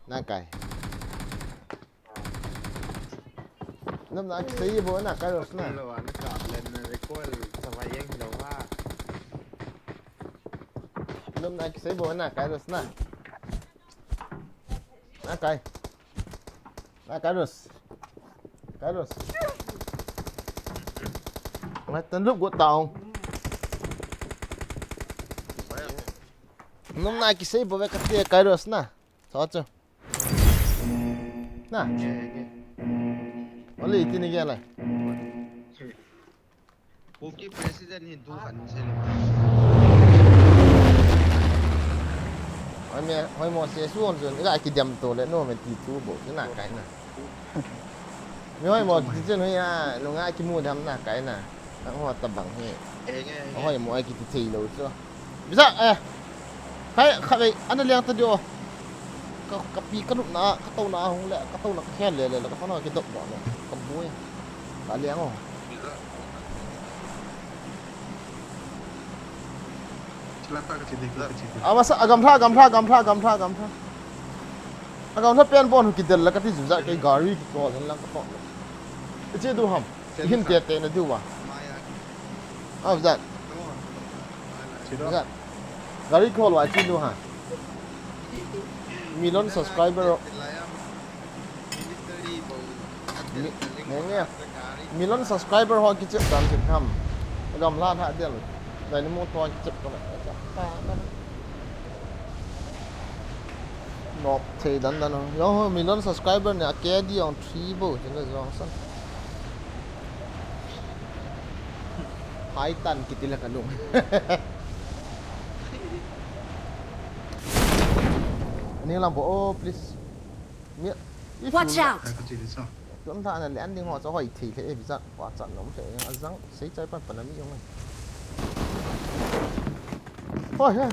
Na kai. Nom na kisei bo na Kairos na. Lo na ka len na recoil sa vai yang lo ha. Nom na kisei bo na Kairos na. Na kai. Na Kairos. Kairos. Ngai tan lup got taong. Nom na kisei bo ve kati Kairos na. Sa chu. Na. Oli tini gela. Kuki president hi tu khan se lo. Hoi me, hoi mo se suon suon, ila ki dem to le, no me ti tu bo, na kai na. Mi hoi mo ti chen hoi a, no nga ki mu dem na kai na. Ang ho ta bang hi. Ahoi mo ai kiti thei lou chu. Bisa, eh. Khai, kha vei, ana liang ta dio. Ka, ka pi ka nupna, ka touna hung le, ka touna ka khel le, le, le, ka touna ka dok do le. Ka bui. Ka liang o. Chila ta ka chi dei, ka chi dei. Amasa, agamla, agamla, agamla, agamla, agamla. Agamla pen bon kidel la ka ti juja ke gari ki ko len lang ka to. Ichi du ham. Hin te te na du wa. Of that. Chilo. That. Gari call wa chi du ha. Million subscriber. Mi-, nge nge. Million subscriber ho kichep dan chep ham. Agamla tha del. Dai ni mo to kichep ko la. Nok thei dan dan ho. Yo ho, million subscriber ne a K D on three bo, chila jong san. Hai tan kiti la ka lung. Ani lam bo, oh, please. Mi, if Watch you out! Ka chi di sa. Tun tha na le an ding ho cha hoi thei le e bi cha. Wa cha nom thei a jang sei chai pan pan mi yong. Hoi he.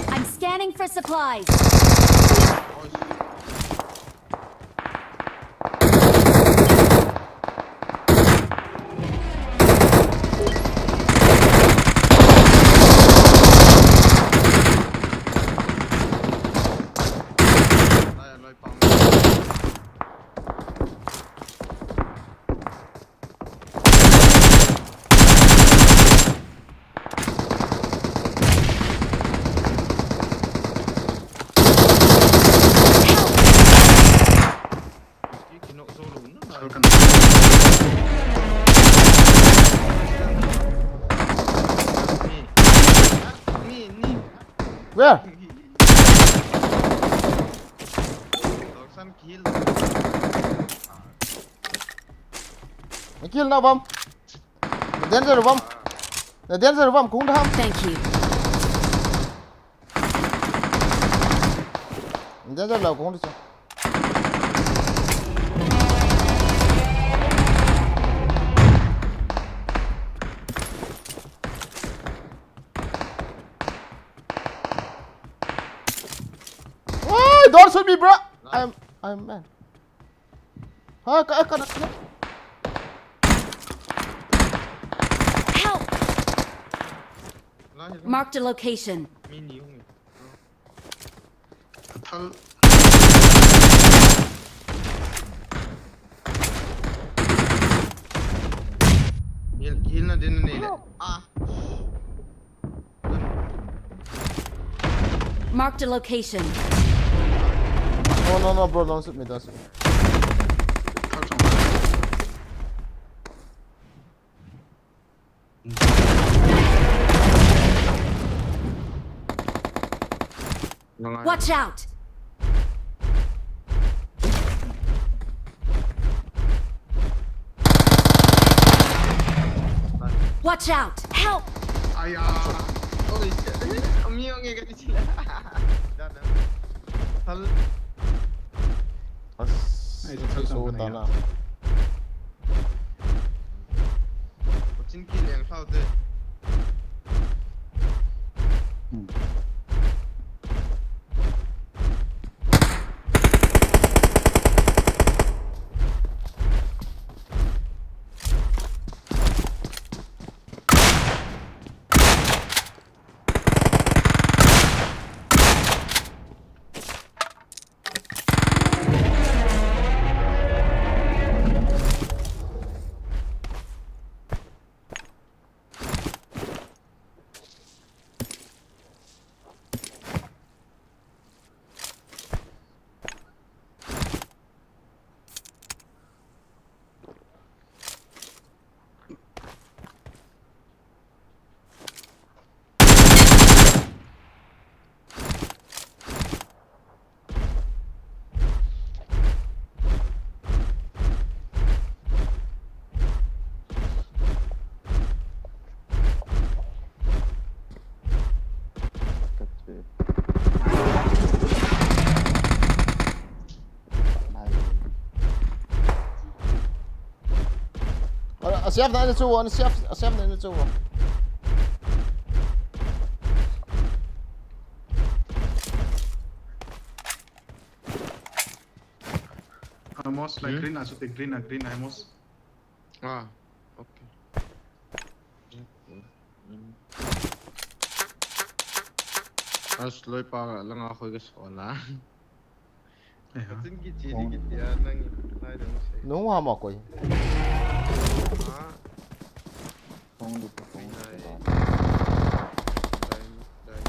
I'm scanning for supplies. Where? Kill na bom. Na danger bom. Na danger bom, kung da ham. Thank you. Na danger lou kung da. Oi, don't shoot me, bro. I'm, I'm man. Ha, ka, ka, ka. Help! Marked a location. Thal. Heal, heal na din ni le. Ah. Marked a location. No, no, no, bro, don't shoot me, don't shoot me. Watch out! Watch out! Help! Aya. Holy shit. Amiyo nge kati sila. Dada. Hal. As. Ay, so, so, so, tana. Chin ki leng sao te. Hmm. Siap na ni chu, siap, siap na ni chu. Amos, like, hmm? Green, achu te green, ah, green, Amos. Ah, okay. As loi pa langa khoi ka so la. Eh, ha. Tin ki chi di ki tia nang lai dong se. Nung ha ma koi. Ah. Kong du kong. Dai. Dai. Dai.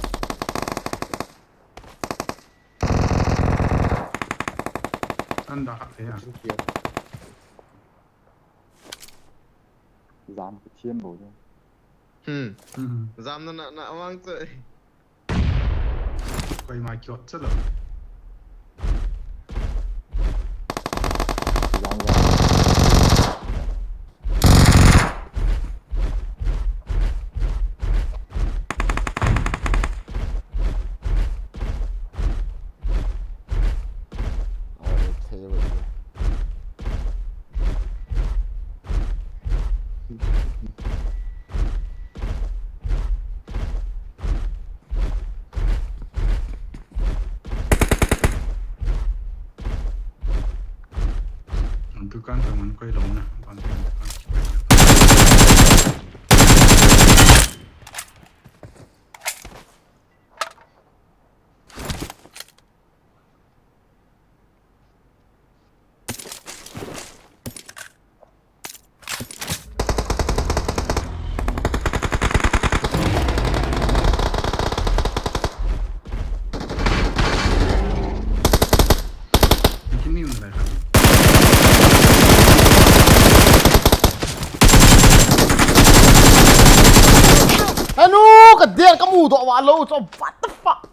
An da ha ya. Zam Pathian bou de. Hmm. Hmm. Zam na na na awang chu. Koi mai kiot chu lo. Zam zam. Dukan ka man koi lo na, ban kan dukan ki koi lo. Anu, ka der ka mu doh va lo, so what the fuck?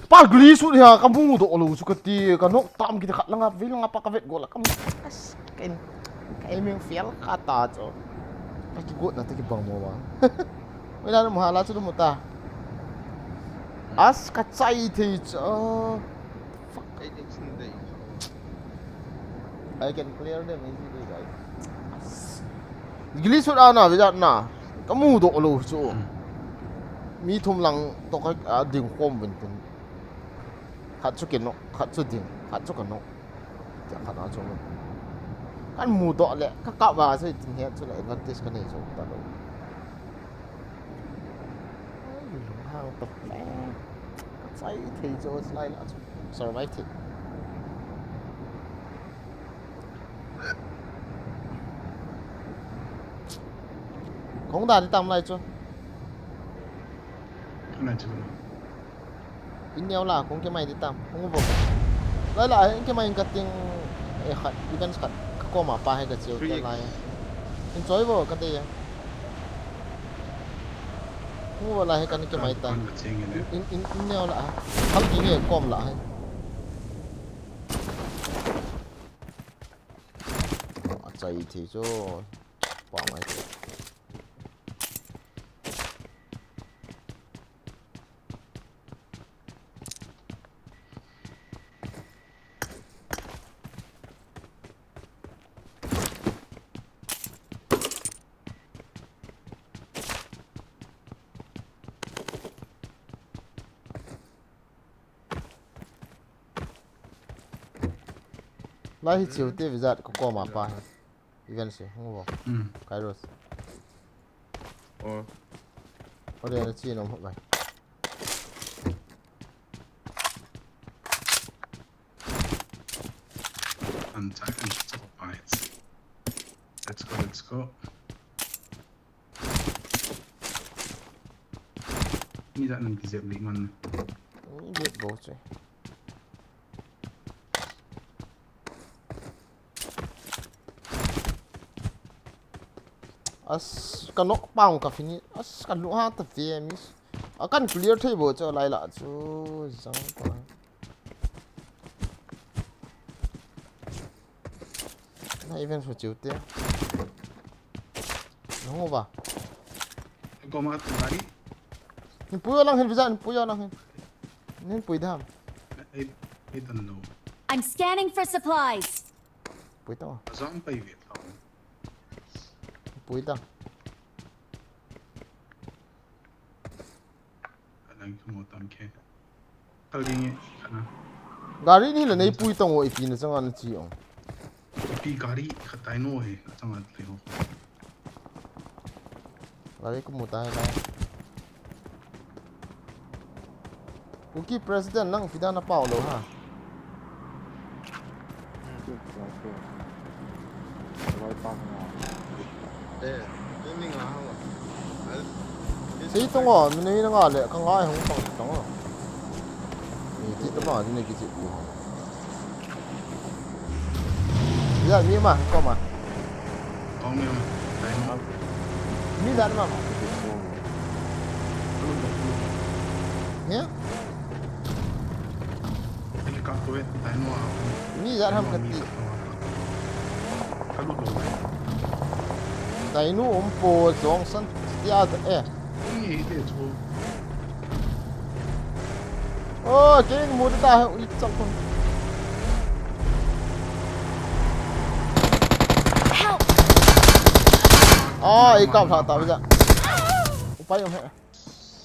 Pal gli su dia ka mu doh lo su ka ti ka nok tam ki khat langa vil nga pa ka vet go la ka mu. As, ka in, ka in ming fiel ka ta cho. Ka ki got na ta ki bang mo ba. Wei la mu ha la chu mu ta. As ka chai thei cho. Fuck. I can clear them easily, guys. Gili sut ana vijat na. Ka mu doh lo chu. Mi thum lang to ka, a, ding khom vin tin. Khat chu ki nok, khat chu ding, khat chu ka nok. Tia khat a chu. Kan mu doh le, ka kap va chu tin he chu le advantage ka nei chu ta lo. Ai, lunghang tok le. Ka chai thei chu lai la chu. Survive thei. Kong da di tam lai chu. Lai chu. In neo la, kong ke mai di tam. Kong bo. Lai la, in ke mai in ka ting, eh, khat, events khat, ka koma pa he ka chiu te lai. In choi bo, ka te ya. Kong bo la he ka ni ke mai ta. In, in, in neo la. Hal ki nge kom la he. A chai thei chu. Pa mai chu. Lai hi chiu te vijat ko koma pa hi. Event se, hung vo. Hmm. Kairos. Oh. Ore na chi nom hok lai. An chai kan chok pa. Let's go, let's go. Ni da nang ki jep li man. Ni jep bo che. As, ka nok pang ka fini. As, ka nok ha ta fe mis. A kan clear thei bo chu lai la chu jang pa. Na event so chiu te. No ba. Ko ma ta bai. Ni puyo lang hin visa, ni puyo lang hin. Ni pui dam. I, I don't know. I'm scanning for supplies. Pui tang. Azam pai ve tau. Pui tang. Alang kumo tang ke. Kaling e, kana. Gari ni la nei pui tang o, ipi na changa na chi ong. Ipi gari khatai no he, achanga le ho. Gari kumo tai la. Kuki President nang ipi dan na pau lou ha. Sei tong o, minute nga le, ka ngai hung pang tong o. Ni ti ta ma, ni ki ti. Ya, mi ma, ko ma. Kong mi ma. Mi dan ma. Ni? Mi jat ham kati. Tainu umpo Johnson tia ta e. Oh, keng mu ta he ui chak kun. Help! Ah, i kap lha ta bija. Upai um he.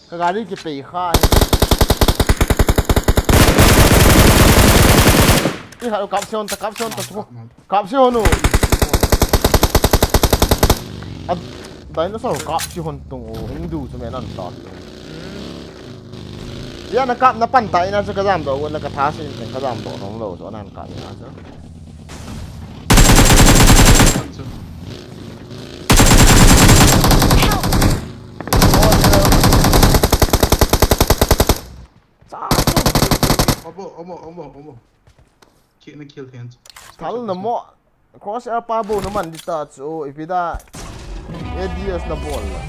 Ka gari kipei kha. I kha kap se hon ta, kap se hon ta thu. Kap se hon u. A dinosaur kap se hon tung u. Hindu chu me nan ta. Ya na kap na pan ta ina chu ka jam do, na ka tha sin ka jam do nom lo chu nan kap ina chu. Cha. Obo, obo, obo, obo. Kill na kill hands. Thal na mo. Crosshair pa bo na man di ta chu, ipi da. A D S na bol la.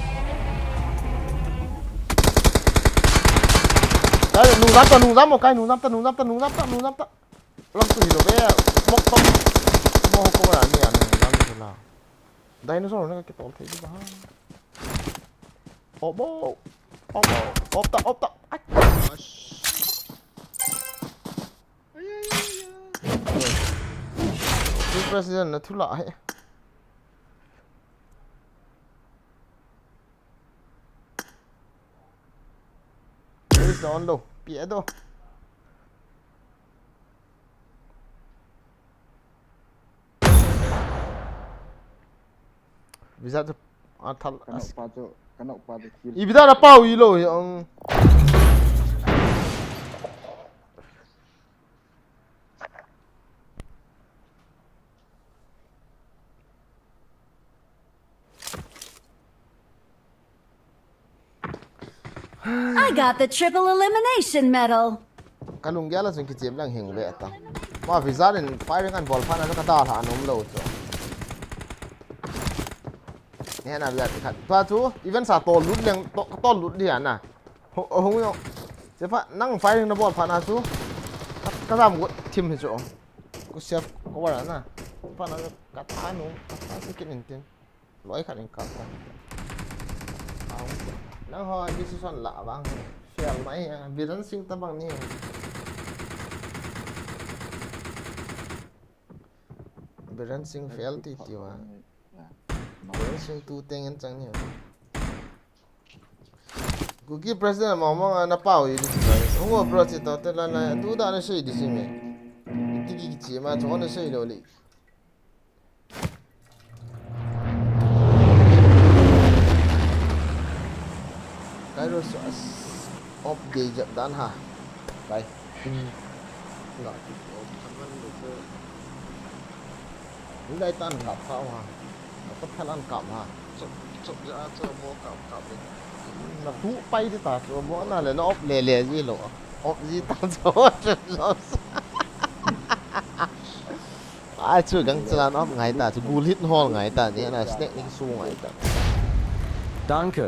Dai, nung jam ta, nung jam mo kai, nung jam ta, nung jam ta, nung jam ta, nung jam ta. Lang tu hi lo be. Mok tom. Mo ko ra ni a, nung jam tu la. Dinosaur na ka kitol thei di ba. Obo. Obo. Op ta, op ta. Ai. President na thu la he. Please don't lo. Pia do. Visa tu athal. Kano pa tu, kano pa tu kill. Ipi da na pau i lo hi ang. I got the triple elimination medal. Ka lunggel a chun kichem lang hing ve ta. Ma visa in firing an bol phat na ka da lha nom lo chu. Ni na visa khat. Tua chu even sa tol lut leng to, tol lut dia na. Ho, ho yo. Che pa nang firing na bol phat na chu. Ka, ka jam got thim hi chu. Ko self cover na. Pa na ka ta nu, ka ta su kin in tin. Loi khat in kap ta. Nang ho decision la bang. Fail mai a, Biren Singh ta bang ni. Biren Singh fail ti ti wa. Biren Singh tu teng en chang ni. Kuki president ma ma na pau i di. Ngo bro chi to te la la tu da na sei di si me. Ti ki chi ma cho na sei lo li. Kairos as op de jat dan ha. Kai. Hmm. Nga ki op kaman de. Ni dai tan kap kha ha. Ko phalan kap ha. Chop chop ja cho mo kap kap de. Na tu pai de ta cho mo na le na op le le ji lo. Op ji ta cho lo. Ai chu gang chalan op ngai ta, chu gul hit hol ngai ta, ni na snack ni su ngai ta. Danke.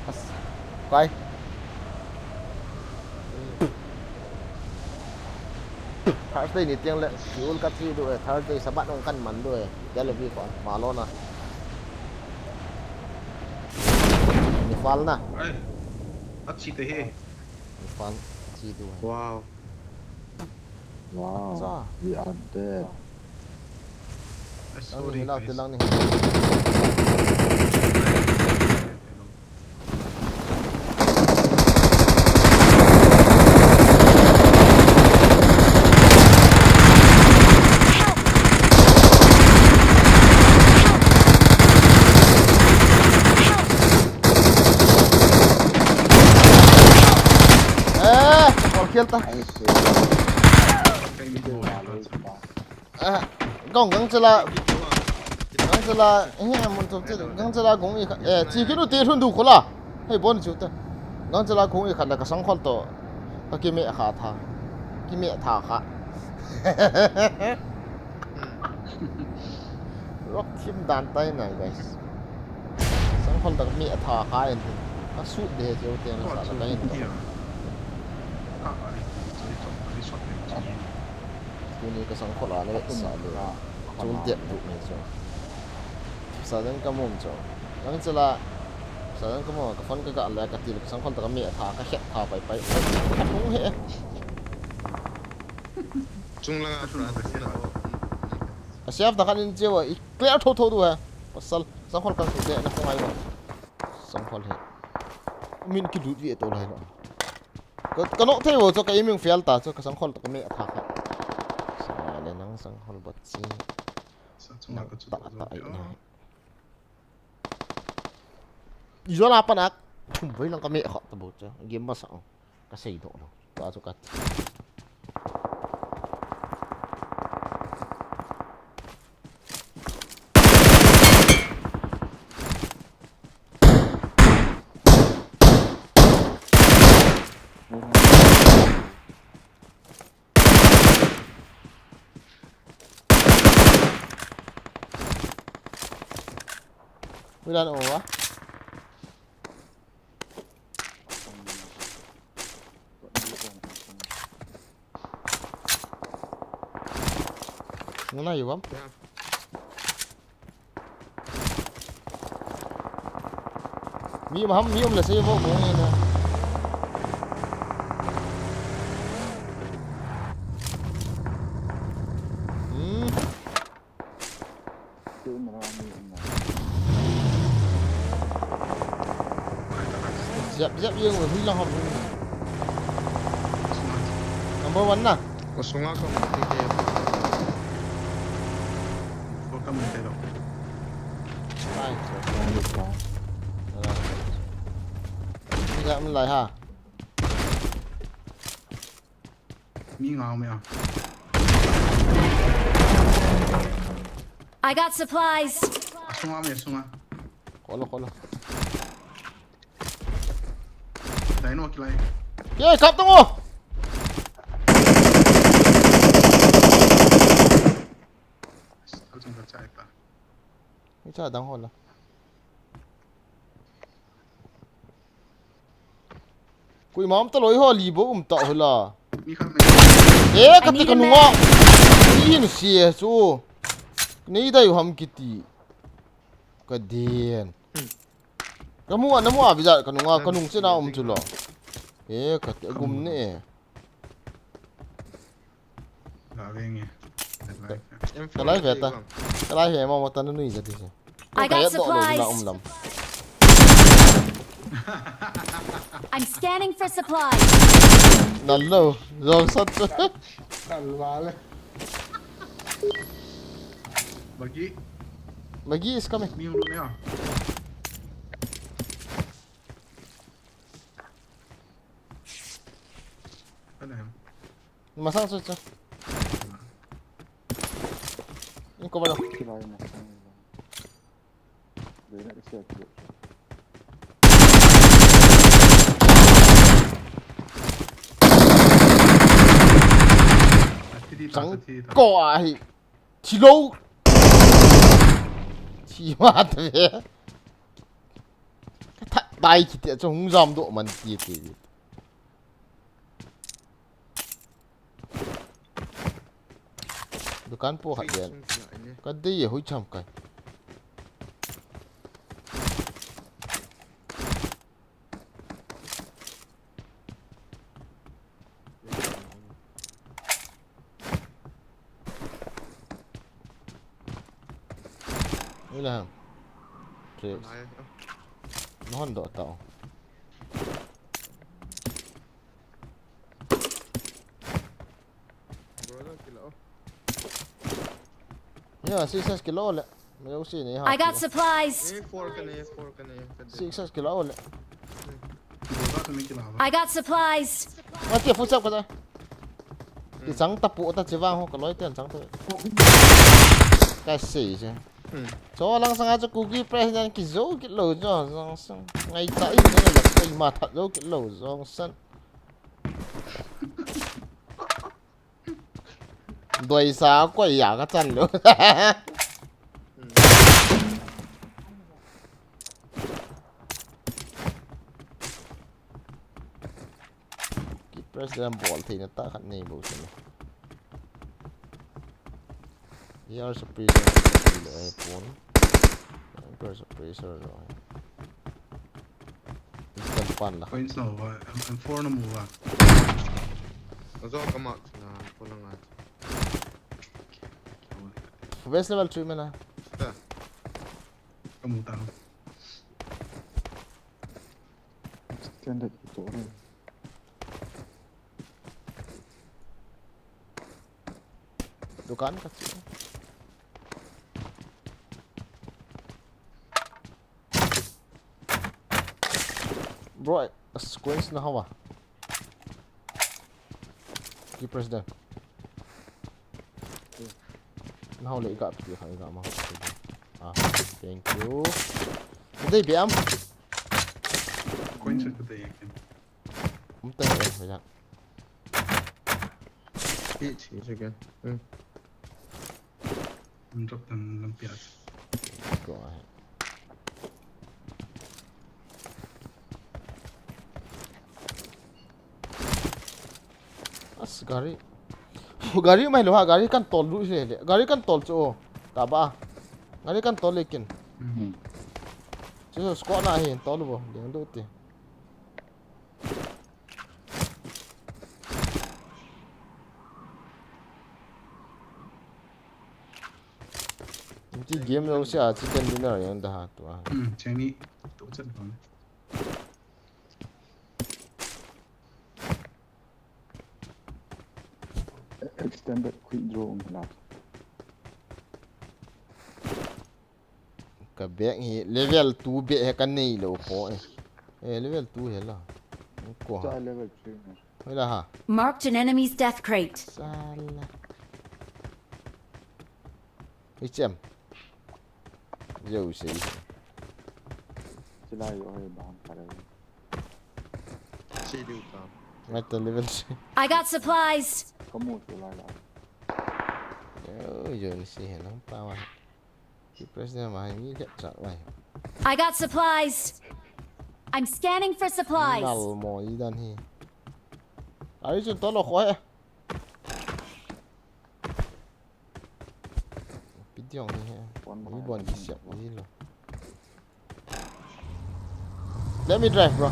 As, kai. Thursday ni tiang le, fuel ka chi du e, Thursday Sabbath ong kan man du e, tel vi ko, ma lo na. Ni fal na. Ai, a chi te he. Ni fal. Chi du hai. Wow. Wow. Sa. We are dead. Eh, Lang ni Sorry, hilau te guys. lang ni. Eh, kol khel ta. Nice. Kei mi mo. Eh, gong gang chala, gang chala, eh, mun thum chala, gang chala gong i kha, eh, chi kinu te lhun du khola. Hei bon chu ta. Gang chala gong i kha na ka sangkhol to. Ka kime kha tha. Kime tha kha. Rock team dan tai na, guys. Sangkhol to ka kime tha kha en. Ka su de je u te na sa la ka en. Tuni ka sangkhol a na sa le. Chul dep du mai chu. Sa dang ka mum chu. Gang chala. Sa dang ka mum ka phone ka ga la ka til ka sangkhol to ka kime tha ka het tha pai pai. Oi, sangkhol lung he. Chung la ka phone ka sila. Ka save ta khan in cheu a, i clear tho tho du ha. Pasal, sangkhol kan su te na khong ai lo. Sangkhol he. Min ki lut vi to lai lo. Ka, ka no thei vo chu ka iming fial ta chu ka sangkhol to ka kime tha kha. Sa le nang sangkhol bot chi. Sa chung la ka chu. Ta ta ai na. Ijola panak. Thum voi lang ka kime kha ta bo chu. Game ma sa. Ka sei do lo. Ta chu ka. Hui lan o wa. Nuna yu bam. Mi maham mi um le sei vo ko ni na. Hmm. Jap jap yang hui lang ham. Number one na. Ko sunga ko ti ke. Ko ka mun te lo. Ai. Ni ga mun lai ha. Mi ngau me a. I got supplies. Sunga me sunga. Kolo kolo. Dai no kilai. Ke kap tung o. Al chung ka chai ta. Ni cha dang ho la. Kui mam ta loi ho li bo um ta ho la. Mi khat me. E ka ti ka nunga. Ni hin si e chu. Nei dai ham kiti. Ka dien. Ka mu na mu a bi ja ka nunga ka nung che na um chu lo. E ka ti gum ne. Ga ve nge. Ka lai ve ta. Ka lai ve ma ma ta nu nui ja ti se. I got Ka ya do lo na supplies. Um lam. I'm scanning for supplies. Na lo. Zong sat. Kalwale. Bagi. Bagi is coming. Mi ulu ne a. Ano yan? Masang sa sa. Yung ko ba lang? Kilala na. Dai na isa ko. Atidi ta, Chang atidi ta. Ko ahi. Thilo. Thi ma ta ve. Ka that dai kiti a chu hung jam do man ti ti. Dukan po khat den. Ka dei e hui cham kai. Ui la ham. Please. Nahon doh tao. Ya, six S kilo le. Mai u si ni ha. I got supplies. Six S kilo le. I got supplies. Mati full sap ka ta. Ki chang ta pu ta chi vang ho ka loi ten chang ta. Ka sei che. Cho lang sanga chu Kuki president kijo kit lou jo jong sang. Ngai cha i ne la koi ma that jo kit lou jong san. Doi sa koi ya ka chan lou. Ki president bol thei na ta khat nei bo se. Yar suppressor le ai pon. Yar suppressor lo. Kan pan la. Points no va. I'm, I'm four no move. Azo ka mark na ko la nga. Best level three mena. Ta. Kamu ta. Standard ko. Dukan ka chi. Bro, sequence na hawa. Ki president. Na hawa le ka pi ha ga ma. Ah, thank you. Dei biam. Coin sa ka dei. Um ta ha ya. Chi, chi, chi, chi. Hmm. Drop them lampi a. Go ahead. As gari. Gari mai lo ha, gari kan tol lu le le. Gari kan tol chu. Ta ba. Gari kan tol le kin. Hmm. Chu squad na hi tol bo. Ding du ti. Ti game lo sia chicken dinner yang da ha tu a. Hmm, chani tu chan bang. Extended quick draw um la. Ka bag hi level two bag hi ka nei lo po e. Eh, level two hi la. Ko ha. Cha level three na. Hoi la ha. Marked an enemy's death crate. Sala. Ichem. Yo sei. Sila yo hai baham kare. Chi diu ta. Mata level three. I got supplies. Kamu tu la la. Yo, yo ni si he nang pa wa. Ki president ma ni le cha wa. I got supplies. I'm scanning for supplies. Nal mo i dan hi. Ai chun to lo kho he. Pidiong ni he. Ni bon di siap ni lo. Let me drive, bro.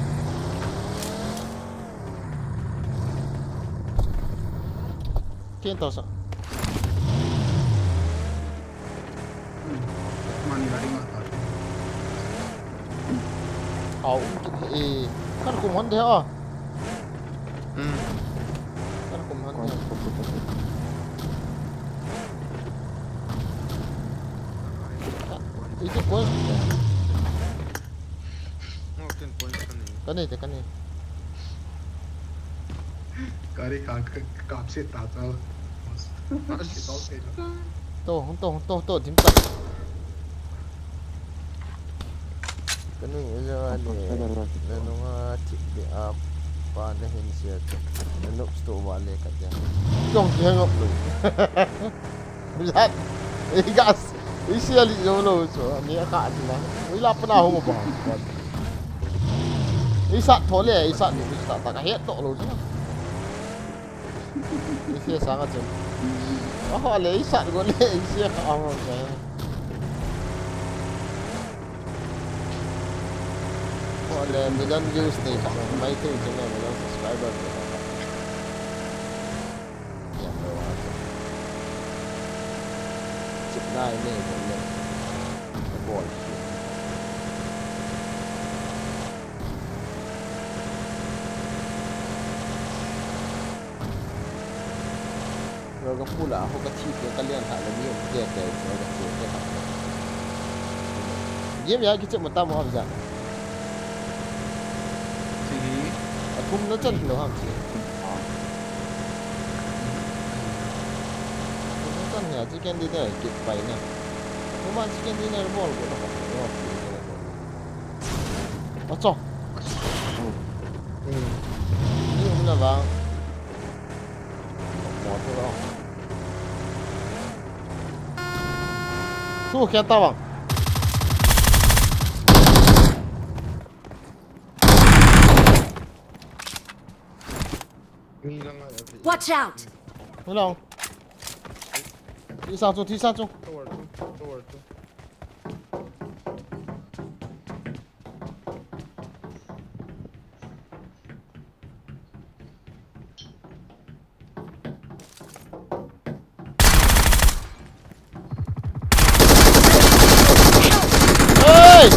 Ken tau sa. Mani gari mata. Au, eh, kan kum hon de ha. Hmm. Kan kum hon de. Itu koi. Mo ken point kan ni. Kan ni, kan ni. Gari ka, ka, kap se ta ta. To, to, to, to, dim ta. Kanu jawani, nanunga thip di apa nahin siya. Nanop sto wale kati. Kong kihangop lo. Bilat. Igas. Isi ali jolo so. Ni aka ati na. Ila pana ho ba. Isa thole, isa ni isa ta ka het to lo so. Isi sanga chen. Oho le, isat go le, isi ka ang ang ka. Ho le, million views nei ka, mai thei chen le, million subscriber nei ka. Ya, no, wa chen. Chip nai nei go le. Ball. Roga pula ho ka thi ke ka lian ha le ni um te te roga chu te ha. Game ya ki che mo ta mo ha ja. Chi. A thum na chan lo ham chi. A thum na chan ya chi ken di da ki pai na. Thum ma chi ken di na ball ko na ko. Ro ki te ko. Acha. Hmm. Ni um na ba. Mo to lo. Tu kya ta bang. Watch out! Hello. Thi sa chu, thi sa chu. Tower two, tower two. Hey!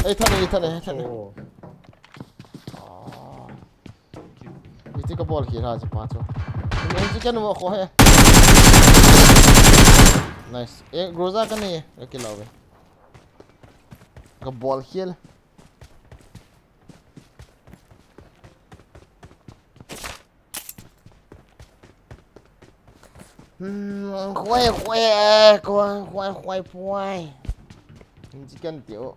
Hey, thane, thane, thane. Oh. Ah. Iti ka ball khel ha chu pa chu. Iti ka nu kho he. Nice. Eh, Groza ka ni, ka kill ve. Ka ball khel. Hmm, khoi, khoi, khoi, khoi, khoi, khoi. Chicken tiu.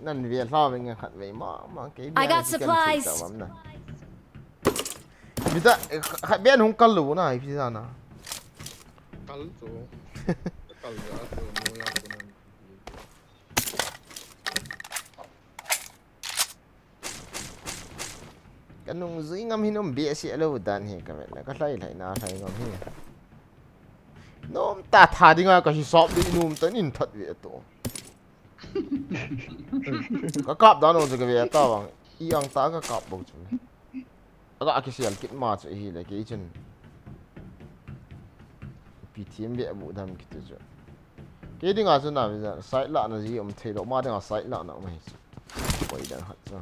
Nan ve hla ve nge khat ve ma, ma ke. I got supplies. Bita, khat ben hung kal lu na, ipi sa na. Kal chu. Kal ya chu, no ya chu na. Ka nung zui ngam hin um behseh lou dan hi ka vet na, ka lhai lhai na lhai ngam hi. Nom ta tha dinga ka hisap di nom ta nin that ve to. Ka kap dan ong ka ve ta bang. I ang ta ka kap bou chu. Aga kisel kit ma chu hi le kei chun. Pi thiam be bu dam kit chu. Kei dinga chu na ve side la na ji um thei lo ma dinga side la na um hi. Koi dan hat cha.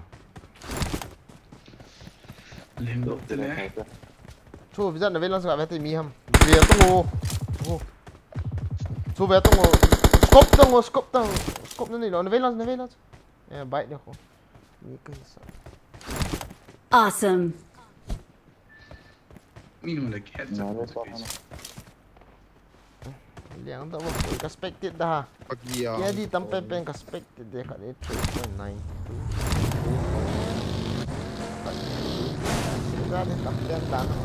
Lem dok te le. Chu visit na ve lang sa ve te mi ham. Ve tong o. Chu ve tong o. Scope tong o, scope tong. Scope na ni lo, na ve lang, na ve lang. Eh, bike de ko. Ni kan sa. Awesome. Ni no le headset. Liang ta ba, ka spectate da ha. Pagi a. Kedi tam pen pen ka spectate de ka ni three point nine. Ka ni tam pen da na.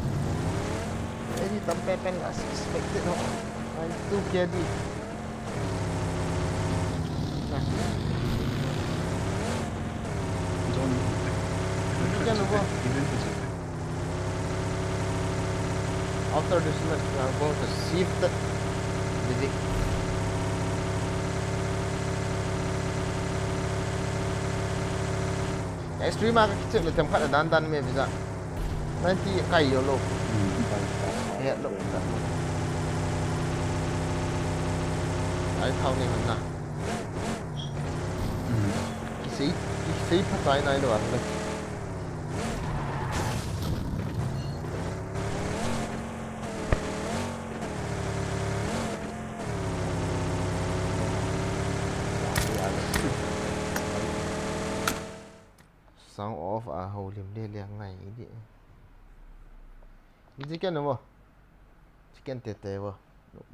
Kedi tam pen pen ka spectate no. Nine two kedi. After this match, we are going to shift the stream a ka kichep le themkhat a dan dan me visa. Ninety kai yo lo. He lo. Ai thau ni han na. Kisei, kisei phatai nai lo ang le. Sound off a, houlim le le ngai di. Chicken vo. Chicken tete vo.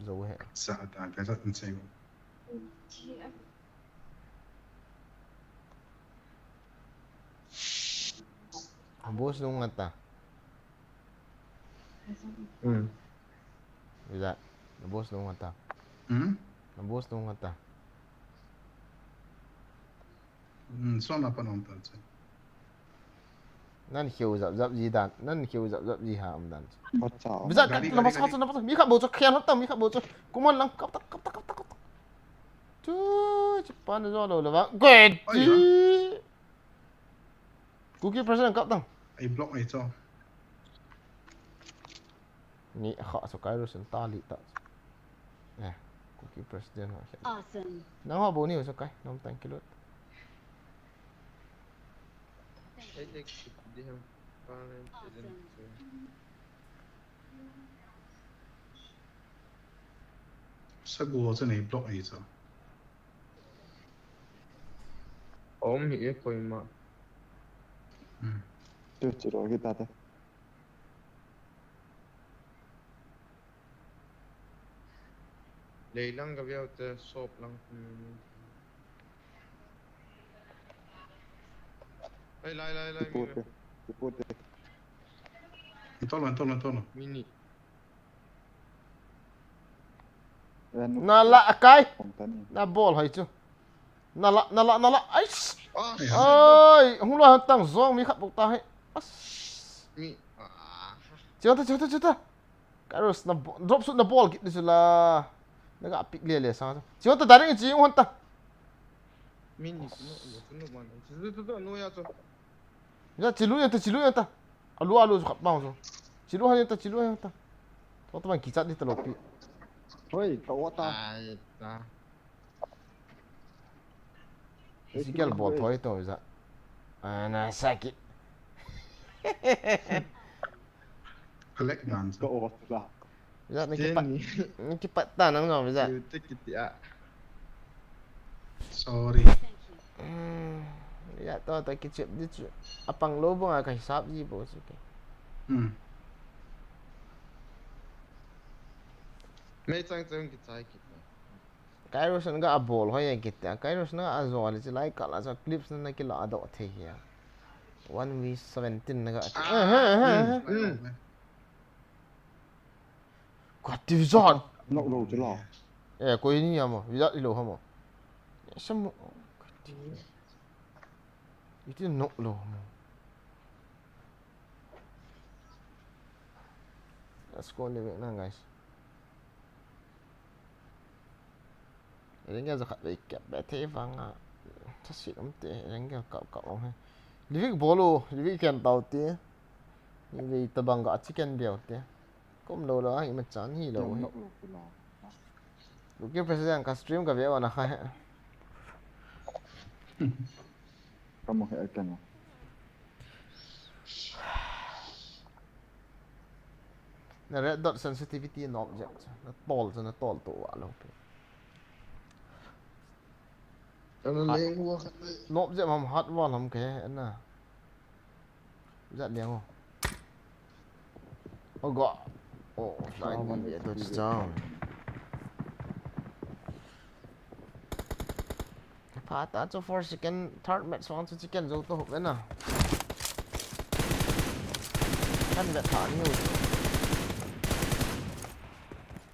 Zo he. Sa ta ka sa tin sei vo. Boss nung ata. Hmm. Ila, na boss nung ata. Hmm? Na boss nung ata. Hmm, so na pa nung ta che. Nan khiu zap zap ji dan, nan khiu zap zap ji ha um dan. Bacha. Biza, gari, na gari, basa gari. Chu, na basa. Mi kha bo chu, khian hot ta, mi kha bo chu. Kuman lang, kap tak, kap tak, kap tak, kap tak. Tu, chu pa na zo lo le ba. Gwe. Oi, ti. Ha. Kuki president kap tang. Ai block ai cho. Ni kha so kai ro sen ta li ta. Eh, Ki president ho. Awesome. Nang ho boni ho so kai, nom tang kilut. Hey, hey, di ham. Awesome. Sa go sa nei block ai sa. Om hi e koima. Hmm. Tu chiro kita te. Leilang ka veu te sop lang. Lai, lai, lai, lai, mi. Kipote, kipote. Tolo, tolo, tolo. Mini. Nala akai. Nabol hoi chu. Nala, nala, nala. Ais. Ah, ai, hung lo han tang zong mi khat buk ta hai. As. Mi. Ah. Chiu ta, chiu ta, chiu ta. Kairos na bo-, drop shoot na bol kit ni chu la. Na ga pick le le sa. Chiu ta direct chi hon ta. Min ni no, no, no, man. Tu, tu, tu, no ya chu. Ya chilu ya ta, chilu ya ta. Alu, alu chu khat bang chu. Chilu han ya ta, chilu ya ta. To ta bang kichat di ta lo pi. Hoi, ka wa ta. Ai ta. Physical bol thoi to za. Ana saki. Collect man. Ka o la. Za na kipat. Ni kipat ta nang no za. You take it ya. Sorry. Hmm, ya to to kichep di chu. Apang lo bang a ka hisap di bo chu ke. Hmm. Mei chang chang kichai kit. Kairos na ga abol hoi ya kit. Kairos na ga azo le chi lai kal a cha clips na na kila ado thei hi. One v seventeen na ga. Ah, eh, eh, eh, eh. Hmm. Ka ti zon. Nok lo chi lo. Eh, koi ni ya mo. Vizat lo ha mo. Sam mo. Ka ti. Iti nok lo ha mo. Let's go ni na guys. Rengel za khat vei kep be thei vang a. Tha si um te rengel kap kap um he. Livik bolu, livik ken tau te. Ni vei tabang ga chicken beu te. Kum lo lo a, ima chan hi lo hi. Luki president ka stream ka veu ana kha he. Kamu he ken. Na red dot sensitivity knob jep. Na tol, na tol to wa lo. Ana leng wa khat le. Knob jep ham hat wa lam ke na. Jat liang o. Oh god. Oh, flying V B A to down. Pha ta chu four second, third match wang chu chicken zo to hop na. Kan bet tha ni u.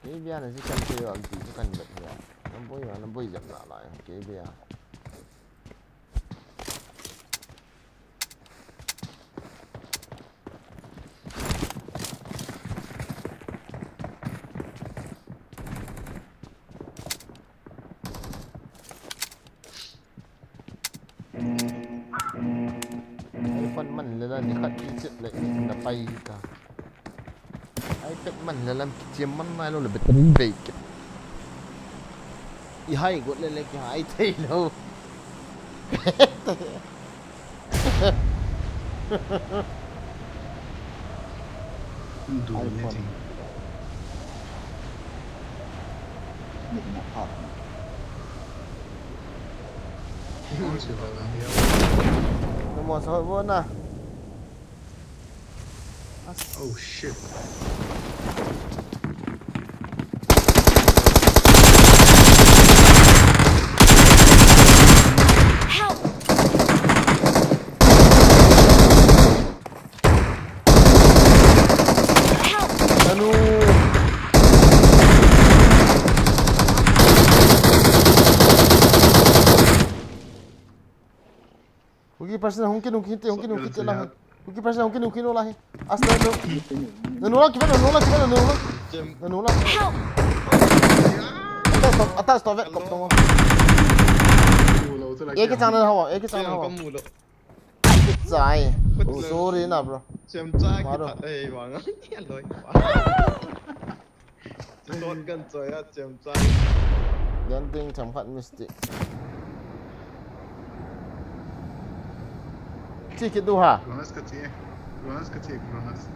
Kei bia na chicken te yo am ti chu kan bet ya. Nam boi ya, nam boi jam na lai. Kei bia. iPhone man le la ni khat ki chip le na pai ta. iPad man le lam ki chim man nai lo le battery bei kit. I hai got le le ki hai thei lo. Dominating. Ni na pha. Namo sa bo na. Oh shit. Help! Help! Anu. Kuki person hung kin, hung kin, hung kin, hung kin, la. Kuki person hung kin, hung kin, la hi. Asta lo. Na nula, kiba, na nula, kiba, na nula. Na nula. Help! Atas to, atas to, vet, top to. Eki chang na hawa, eki chang na hawa. Kichai. Oh, sorry na, bro. Chem cha ki ta, eh, wang. Aloi. Shotgun choi a chemchai. Landing themkhat mistake. Chi kit diu ham. Bonus ka chi. Bonus ka chi, bonus.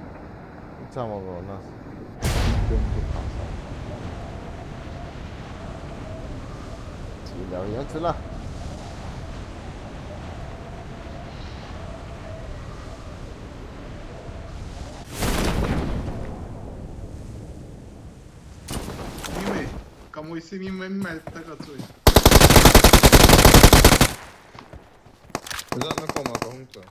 Chama bonus. Chi leu yang chula. Mime, kamoi si mime, mime taka choi. Za na koma ka hung choi.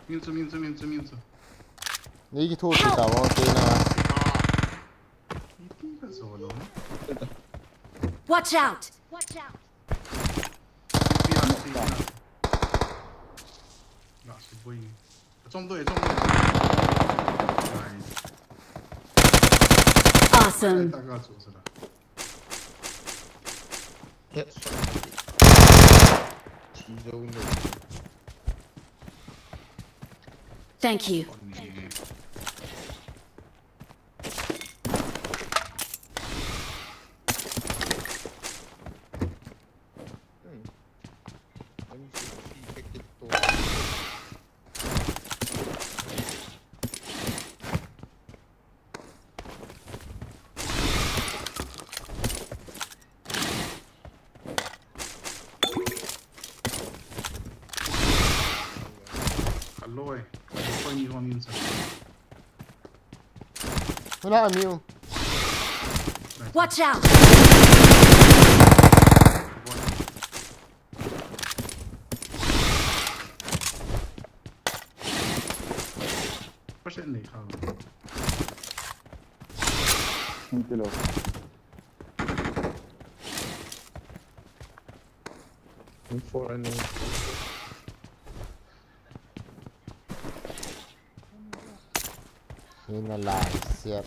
Minsu, minsu, minsu, minsu. Nei kitho ti ta wa te na. Iti ka solo. Watch out! Watch out! Iti ka solo. Na su boy. Achom to, achom to. Nice. Awesome. Ai, ta ka so sala. Headshot. Chi zo ne. Thank you. Alloy. Alloy ni ho min sa. Wala amiu. Watch out! Pasal ni kau. Sini tu lo. Info ani. Hina lai siap.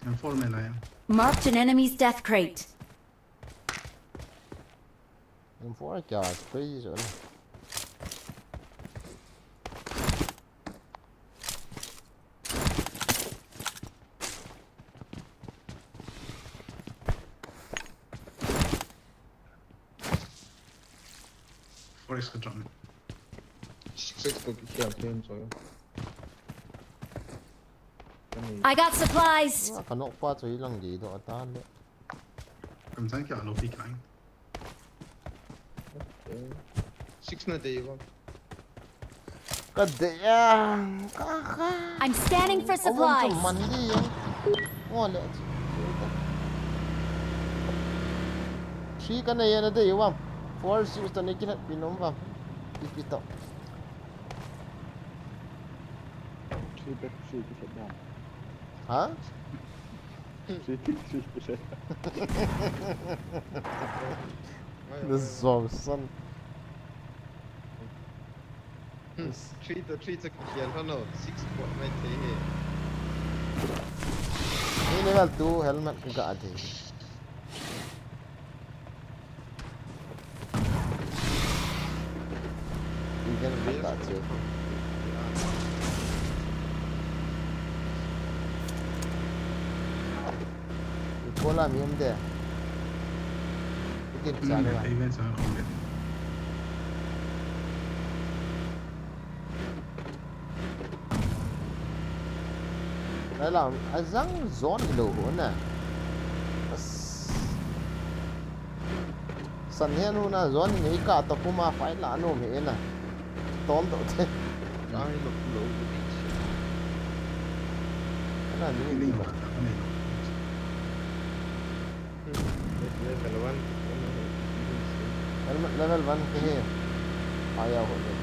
Info me lai. Marked an enemy's death crate. Info kya spray jo na. Forest ka drop. Six six ko ki khel them so. I got supplies. Ka nok pa chu ilang di do atan de. Kam sang kya lo pi kai. Okay. Six na dei bang. Ka dei a, ka, ka. I'm scanning for supplies. Ong chu man di yang. Ngo le. Three ka nei a na dei bang. Four six to nei kilat pi nom bang. Ipi to. Three back three kilat bang. Ha? Three kick, three kick. This is awesome. Hmm, three to three to kill, no, no, six point mai thei he. Ni level two helmet ka ga thei. Even with that too. Kola mi um de. Itin sa le. Even sa um de. Lai lam, a zang zone lo ho na. As. San he nu na zone ni ka to kuma fai la no me na. Tom do te. Ai lo lo ni. Na ni ni. Level one. Helmet level one ke he. Aya ho le.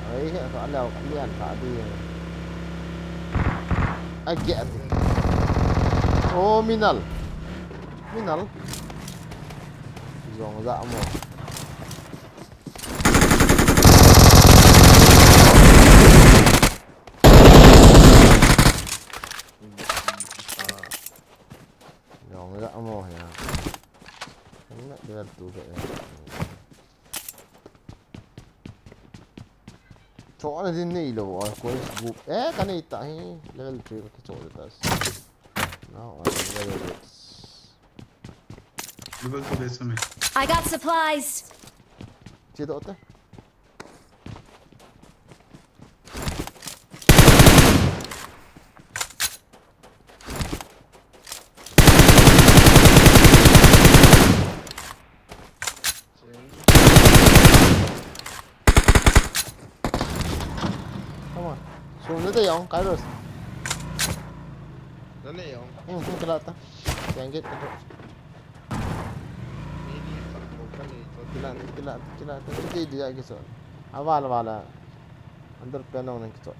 Ai he ka leo ka lian ka di. Again. Oh, minal. Minal. Zong za mo. Chohna din neilou a, coins group. Eh, kanei ta hi. Level three ka kichoh ta. Now I level six. Level two base me. I got supplies. Chedoh te. Come on. Sum na te yong, Kairos. Na ne yong. Hmm, hmm, kila ta. Yang git ta. Ni ni sa ko ka ni to. Kila, kila, kila ta. Kiti dia kiso. Aval, aval. Under panel nang kiso.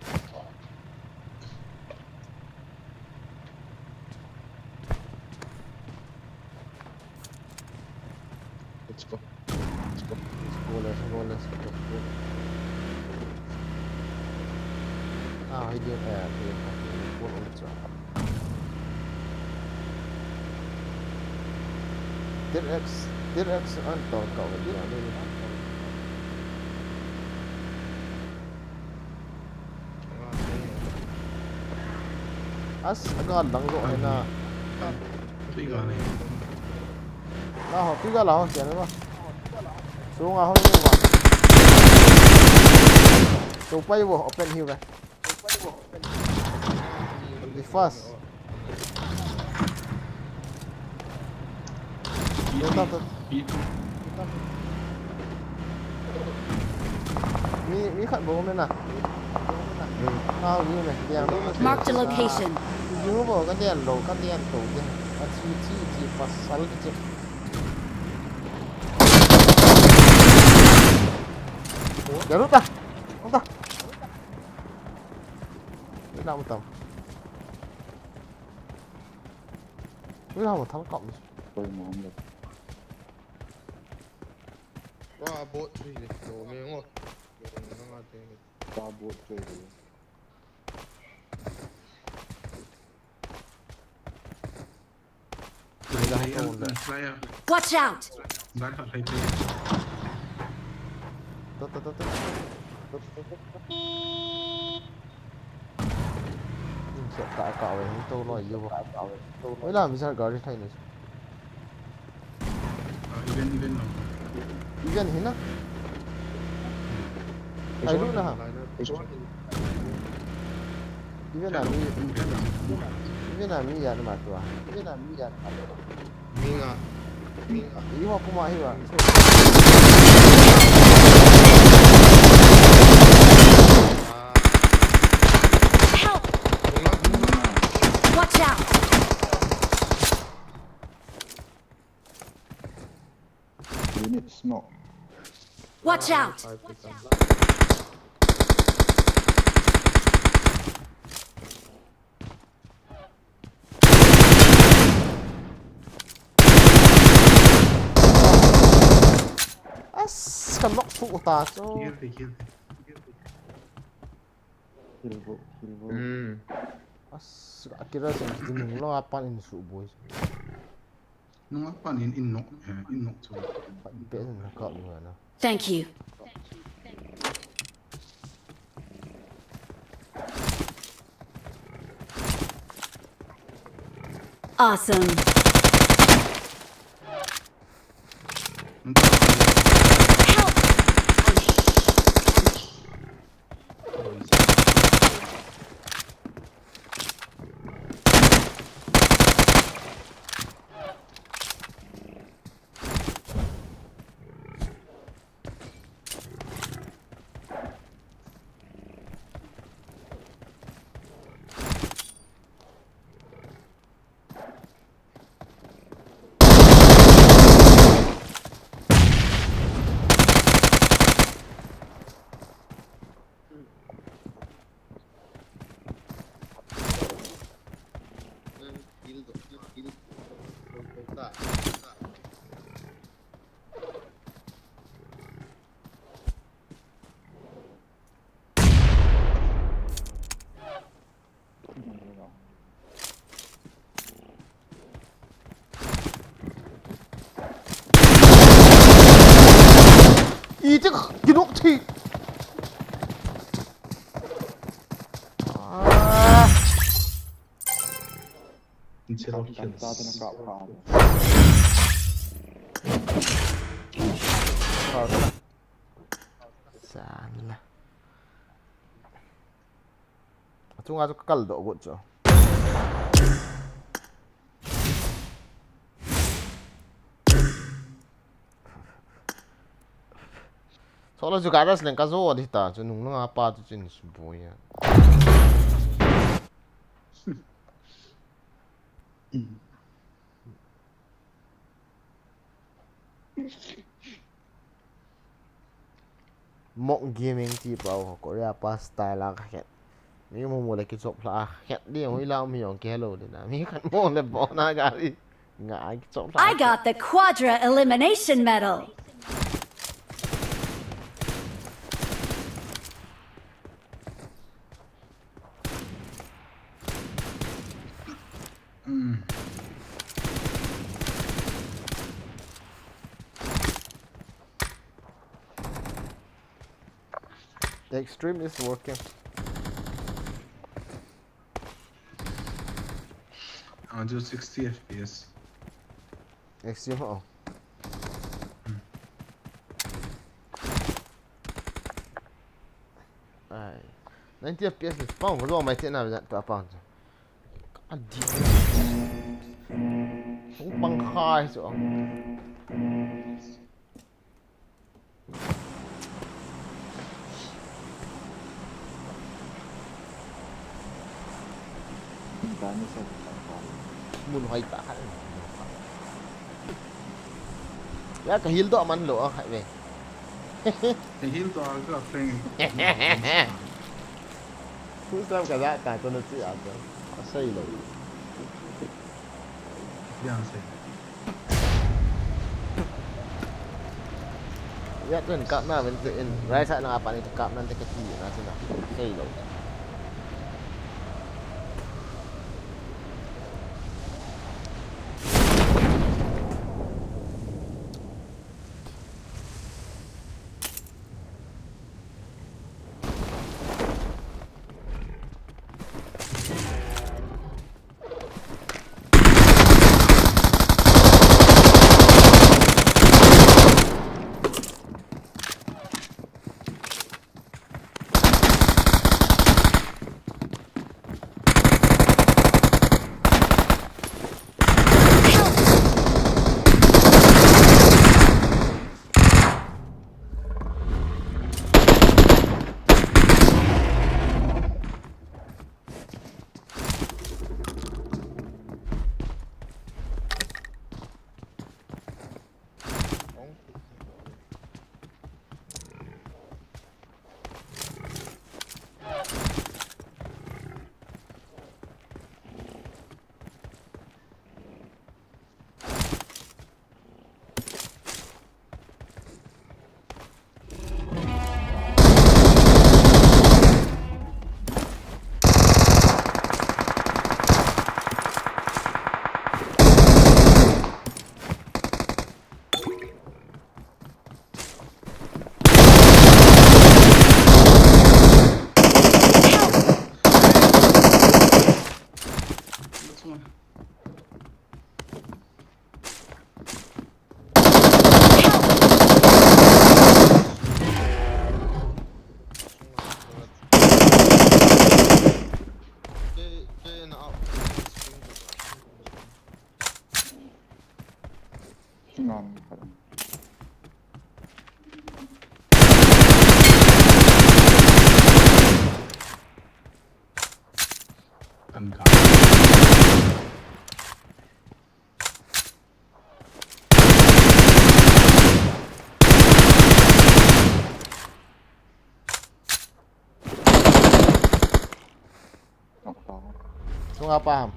Let's go. Let's go. Let's go, let's go, let's go, let's go. Ah, he didn't, eh, he didn't have to go on the truck. Tir X, Tir X an tol ka wa dia ni. As, aga lang go hai na. Tui ga ni. La ho, tui ga la ho, sian ba. Sunga ho ni ba. So pai wo, open hiu ba. Be fast. Pi, pi, pi. Mi, mi khat bou me na. Ngau ni me, tiang. Marked a location. Ni bou ka tiang lo, ka tiang to ke. A chi, chi, chi, pasal ke chi. Jaru ta. Ong ta. Ni na mu tam. Ui, hao thang kap. Koi mo hom le. Wa bot chui le. Lo me ngo. Lo me nga te. Wa bot chui le. Lai, lai, lai, lai. Watch out! Lai, lai, lai. Tot, tot, tot, tot. Tot, tot, tot, tot. Siap tak kau eh, itu lo, iyo. Oi lah, bisa gari thai ni. Ah, event, event lo. Event hina? Ai lu na ha. Event na mi. Event na mi ya na ma tua. Event na mi ya na ma tua. Minga. Minga. Iwa kuma hiwa. Help! Watch out! We need smoke. Watch out! As, ka knock thou ta chu. Kill, kill. Kill bo, kill bo. Hmm. As, ka kira sen, di nung lo apan in su boys. Nung apan in, in nok, eh, in nok chu. Pat pe sen na ka lu na. Thank you. Awesome. Help! Cik, kinok thi. Ah. Zero kills. Sala. Achunga chu ka kal doh got chu. Solo chu ka das leng ka zo di ta chu nung nung a pa chu chin su boy ya. Mok Gaming ti pau Korea pa style a ka khet. Mi mu mu le kichop hla a khet di hui la mi ong ke lo di na. Mi khat mo le bo na gari. Nga kichop hla. I got the quadra elimination medal. Mm. The extreme is working. I'll do sixty F P S. Extreme, oh. Hmm. Ai. Ninety F P S ni pang ko lo mai te na ja ta pang. Adi. Sung pang khai so. Mun hoi ta kha. Ya ka heal doh man lo a khai ve. Ka heal doh a ka feng. Full time ka ja ta to na chi a to. A sei lo. Ya sei. Ya, tun kap na, when in, right side na apa ni kap na, te ka ti na, sina. Sei lo. Sunga pa ham.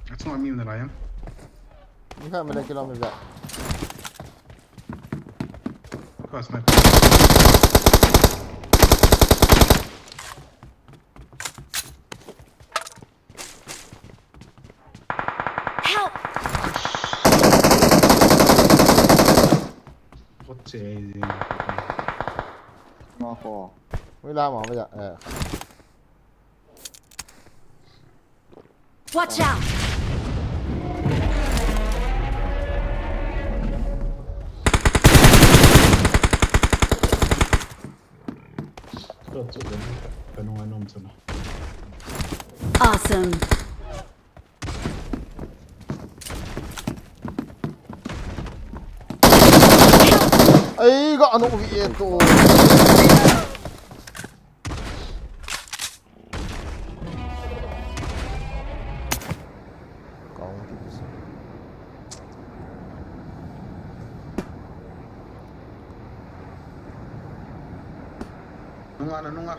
That's not me in the lion. You can't make it on me that. Of course, sniper. Che ai jing. Nga ko. Ui la ma ba ja. Eh. Watch out! Ka chu le. Ka nung anom chu na. Awesome. Ai ga ano vi e to. Kong ti bisa. Nunga na nunga.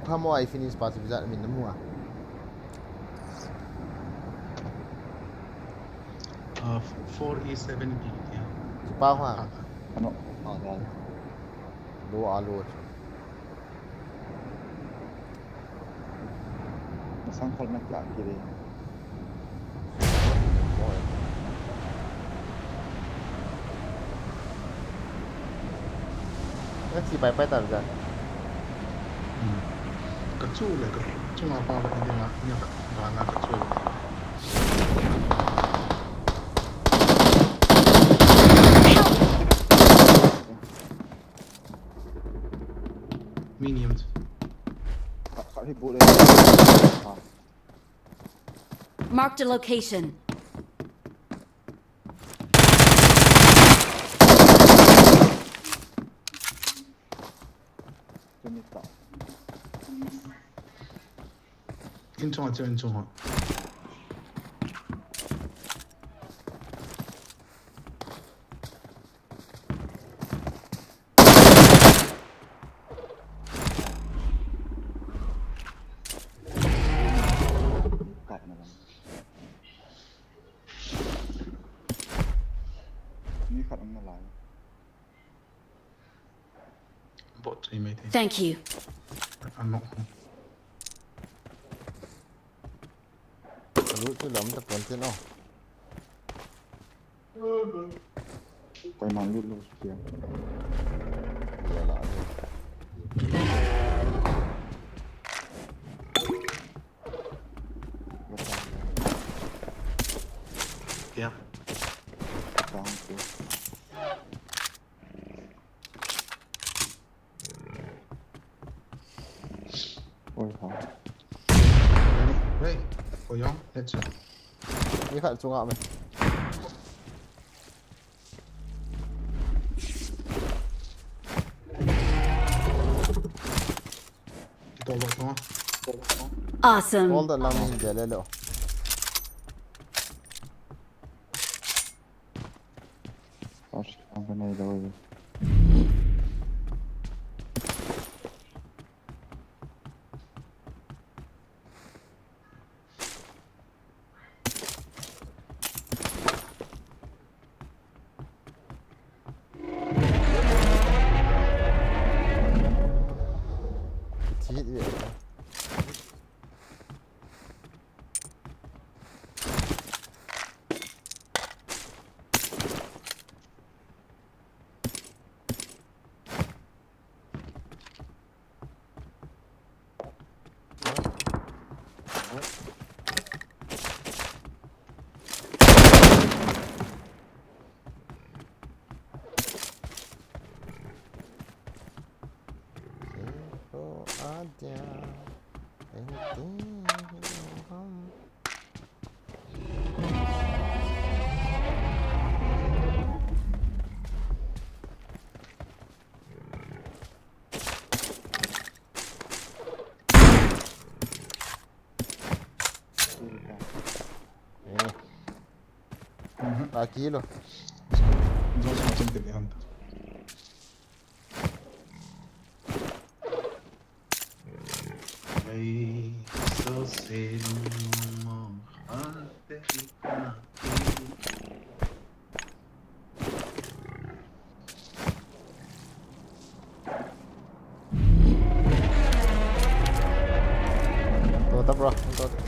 Kamo ai finish pass visa min namu a. Uh, four E seven B, yeah. Kipa hoa. Ano? Ah, ya. Lo a lo. Masang khol na kya kiri. Let's see, bye bye, Tarzan. Ka chu le ka chunga pa ba ni nga ni ka ba na ka chu le. Minions. Kha kha hi bu le. Ah, Marked a location. tu mi ta. In chunga chu in chunga. Kap na lang. Mi khat ang na lai. Bot chu i mai te. Thank you. Ano. Lu chu lam ta pon tin o. Koiman lut lut kya. Ya la. Bata. Yeah. Down to. Oi ha. Hey, ko yong, headshot. Ni khat chunga me. Kito lo ko. Awesome. Tol da lang ni de le lo. Gosh, ang kanay daw yun. Aki lo. Dos macam tu dia. Ai, so se mo ante. Tua ta bro, tua ta.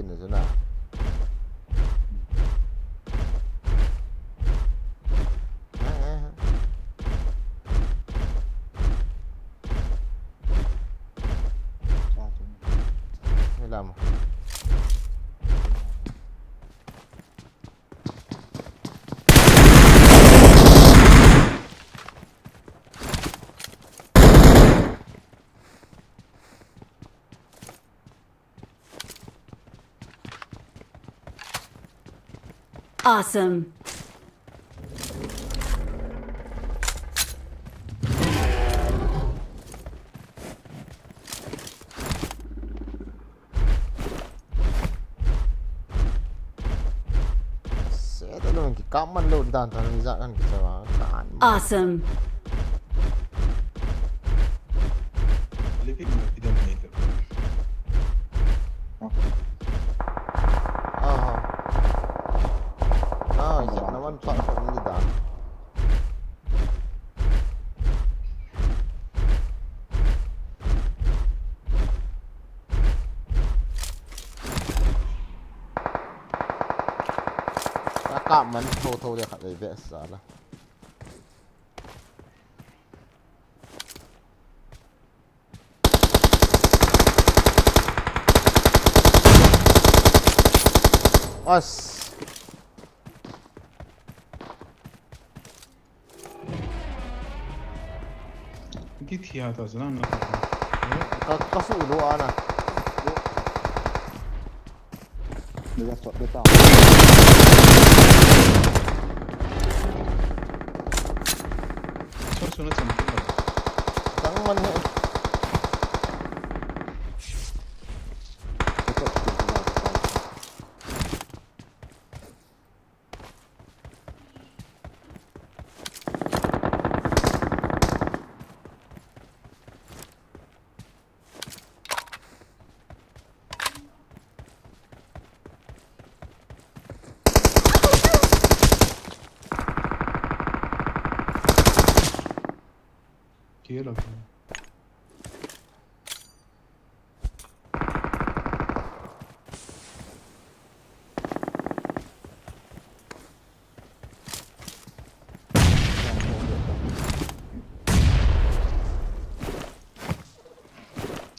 Ni chu na. Eh, eh, eh. Ni lam. Awesome. Seta lou, kikap man lou dan tan, ijat kan kichai a, kan man. Awesome. Living my freedom later. Aha. Ah, ijat naman pa, pa ni dan. Ka kap man tho tho le khat vei vei sa la. As. Kithia ta chu nang na. Ka, ka su lo ana. Dia spot dia ta. Chon su na chan. Tang man he. Kilo.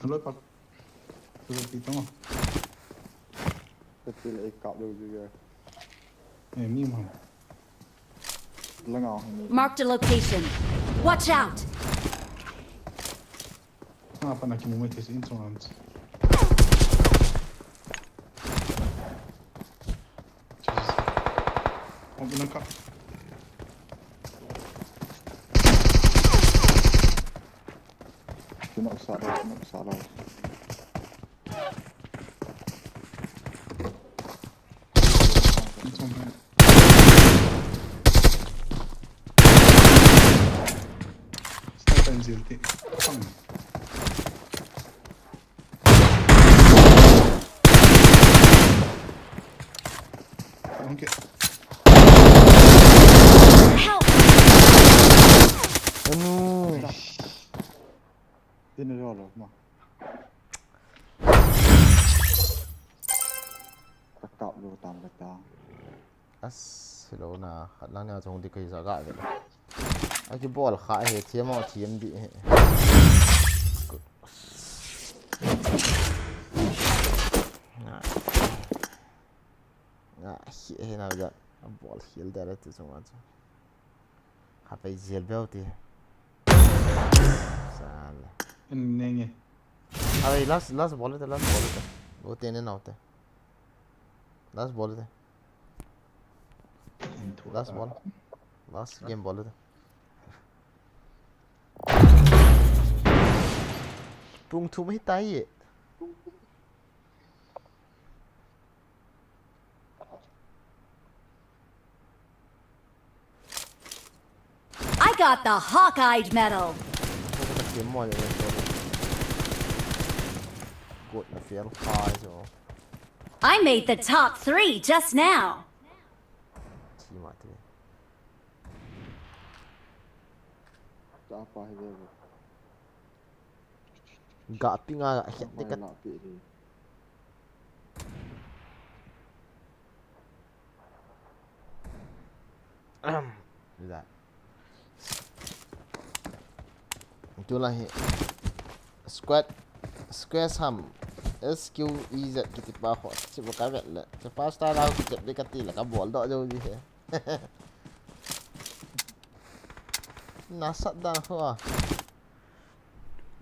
Hello, Pak. Hello, Pitong. Kati le kap lou ju ya. Eh, mi ma. Langa. Marked a location. Watch out! Ah, pa na kimu mai thei in chung an. Jesus. Om na ka. Kino sa lo, kino sa lo. Sniper in zil ti. Pang. Pang ke. Help! Anu. Tin ro lo ma. Ka kap lou tam ka ta. As, hello na, khat lang nia chong di kai sa ga ve. A kibol kha he, thiam o, thiam di he. Nga. Nga, hi he na ga. A bol hil da le tu chong a chu. Kha pai jel beu ti. Sala. En nenge. Abe, last, last bol te, last bol te. Wo te ne nau te. Last bol te. Last bol. Last game bol te. Pung thum hi tai ye. I got the Hawkeye medal. I made the top three just now. Ga pi nga ga het te ka. Mai la pi di. Tulai hi squad, squad ham, S Q E Z kiti pa ho, si bo ka vet le. Chepa style ho kiti le kati le ka bol doh jou ji he. Na sat dan ho a.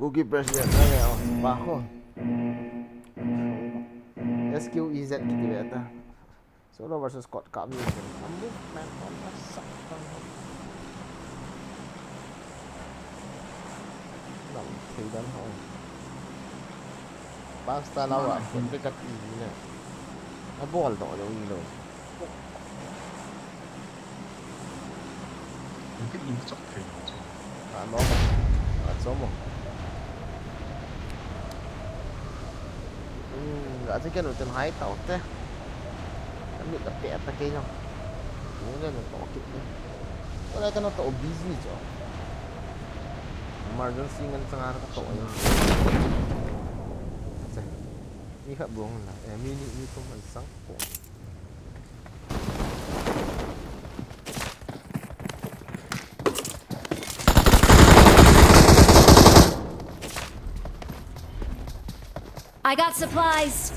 Kuki president na le o pa ho. S Q E Z kiti le ta. Solo versus squad ka mi. A movement on the side. Lam thei dan ho. Basta lawa, siyempre kati na. Nabol doh yung ilaw. Hindi, hindi chok thei. Ano mo? Atso mo. Hmm, ga si kenu ten hai tau te. Kami tapi ata ke yung. Yung na to kit ni. Wala ka na to busy jo. Emergency ngan sanga ka to yung. Ate. Mi kha bong la. Eh, mi ni, mi ko man sang ko. I got supplies.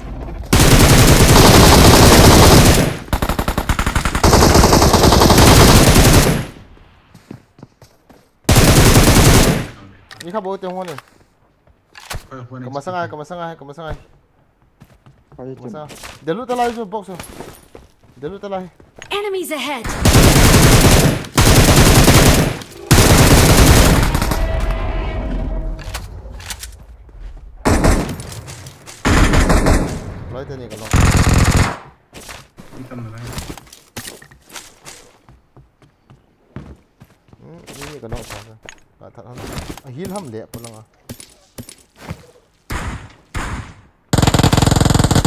Ni kha bo te hone. Kamasang ai, kamasang ai, kamasang ai. Kamasang. Delu talai jo box. Delu talai. Enemies ahead. Loi teni ka long. Itam na lai. Hmm, ini ka long sa. Ka that ham. A heal ham le pa lang a.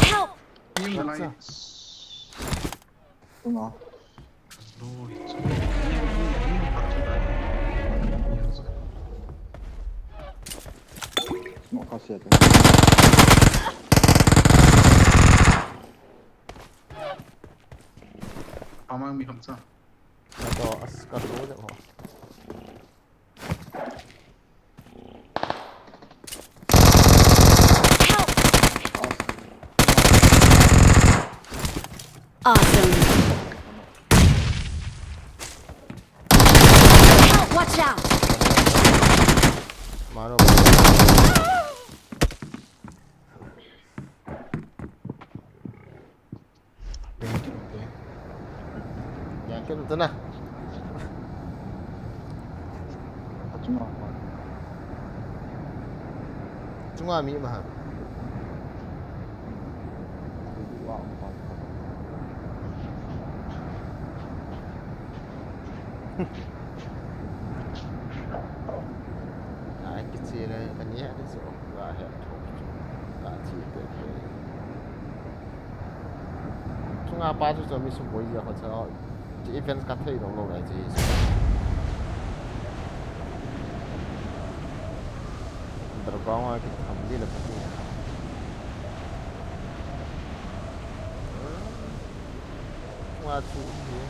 Help! Yung na lai. Sa. Tunga. Smoke kasi ito. Amang mi hamsa. Ito, as ka tuloy ako. Help! Awesome. Help! Watch out! Maro. Yan, kaya ito na. Chunga pa. Chunga mi ma ha. Wa pa. Ai, kichi le, kani ha ni so, wa he, ka chi te te. Chunga pa chu chu mi sum boi jia kho cha, chi events ka thei lou lou lai chi. Underground a kitham di le pati. Chunga chu hi.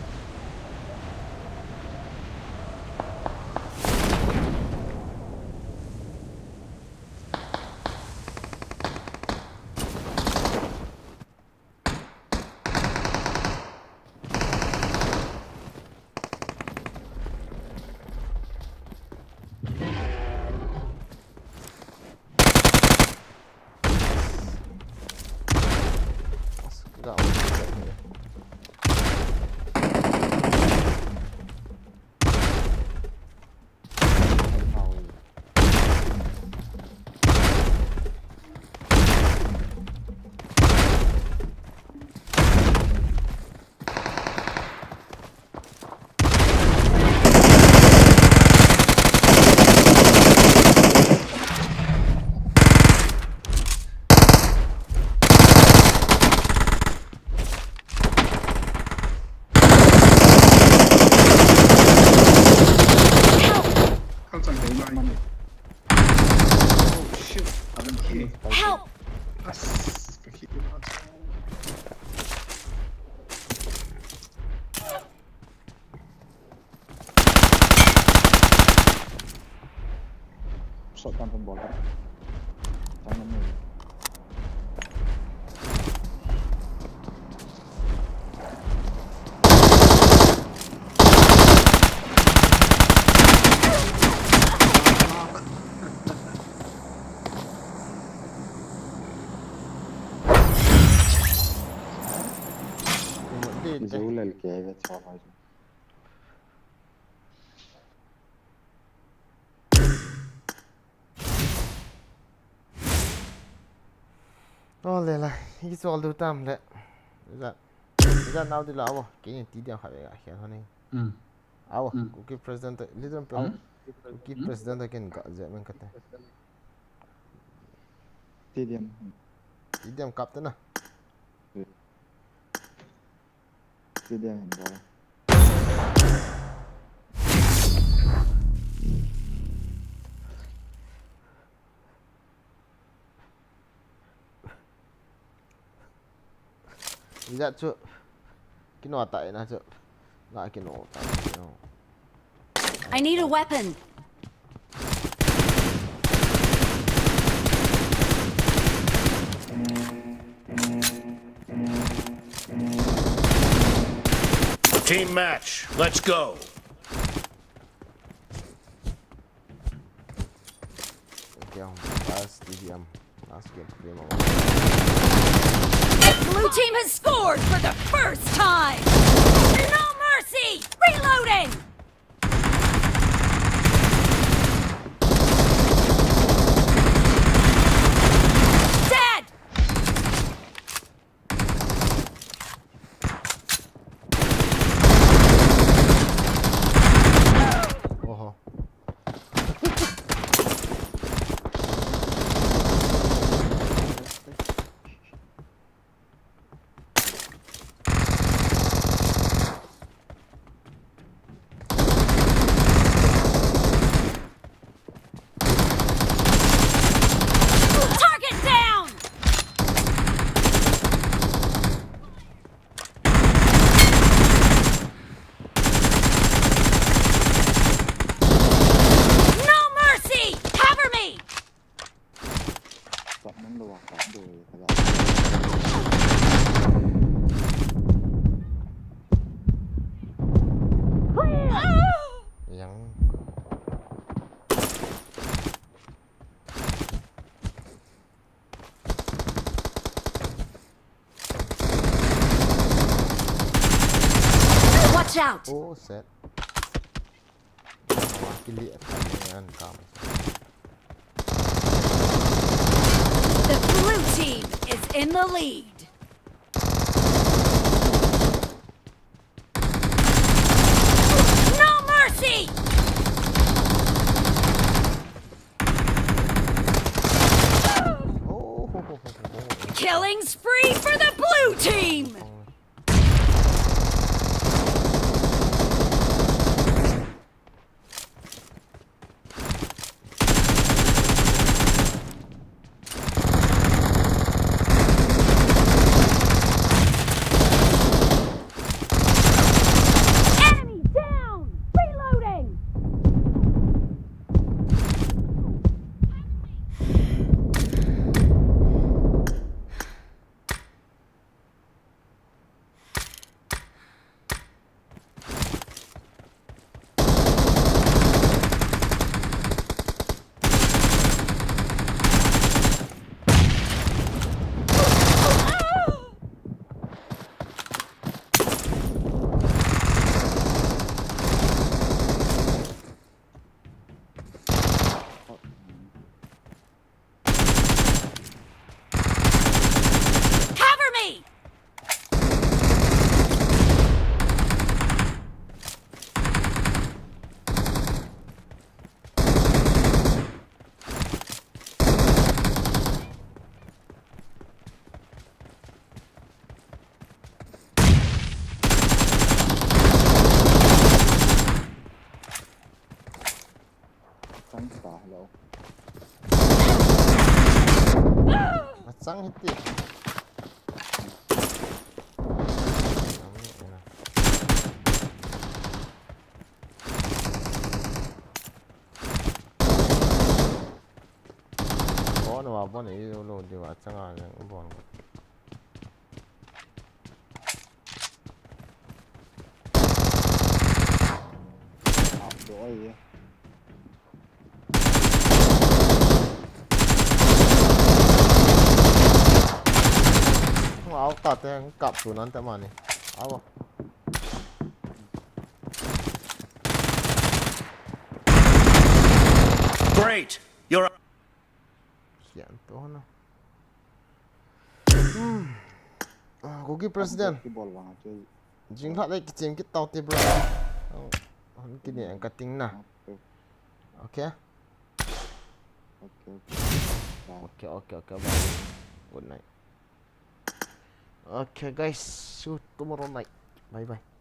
Shotgun pun bol. Chang na mu. Zulal ke ve chwa. Ole la, i chol du tam le. Ija, ija nau di la vo, kini ti dia kha ve ga khian ho ni. Mm. Avo, mm. Kuki president, leader pe. Avo. Kuki president ken ga je men kate. Stadium. Stadium kap te na. Stadium hin bol. Ija chu. Kino ta ina chu. Na kino ta ina. I need a weapon. Team match, let's go. Okay, last T V M, last game, game over. Blue team has scored for the first time. No mercy! Reloading! Dead! Oho. Target down! No mercy! Cover me! Clear! Yang. Watch out! Oh, set. Wah, kili akan ni an kam. The blue team is in the lead. No mercy! Oh. Killing spree for the blue team! Enemy down! Reloading! Cover me! Chang ta, hello. Machang hiti. Bon ei lo diu a changa jeng bon. Ap do ai. Au ta te kap tu nan te mani. Au. Great! You're Sian to na. Hmm. Ah, Kuki President. Kibol vang chu. Jing lhat le kichem kit tau te, bro. Ang, ang kini ang kating na. Okay. Okay, okay, okay, bye. Good night. Okay, guys. See you tomorrow night. Bye bye.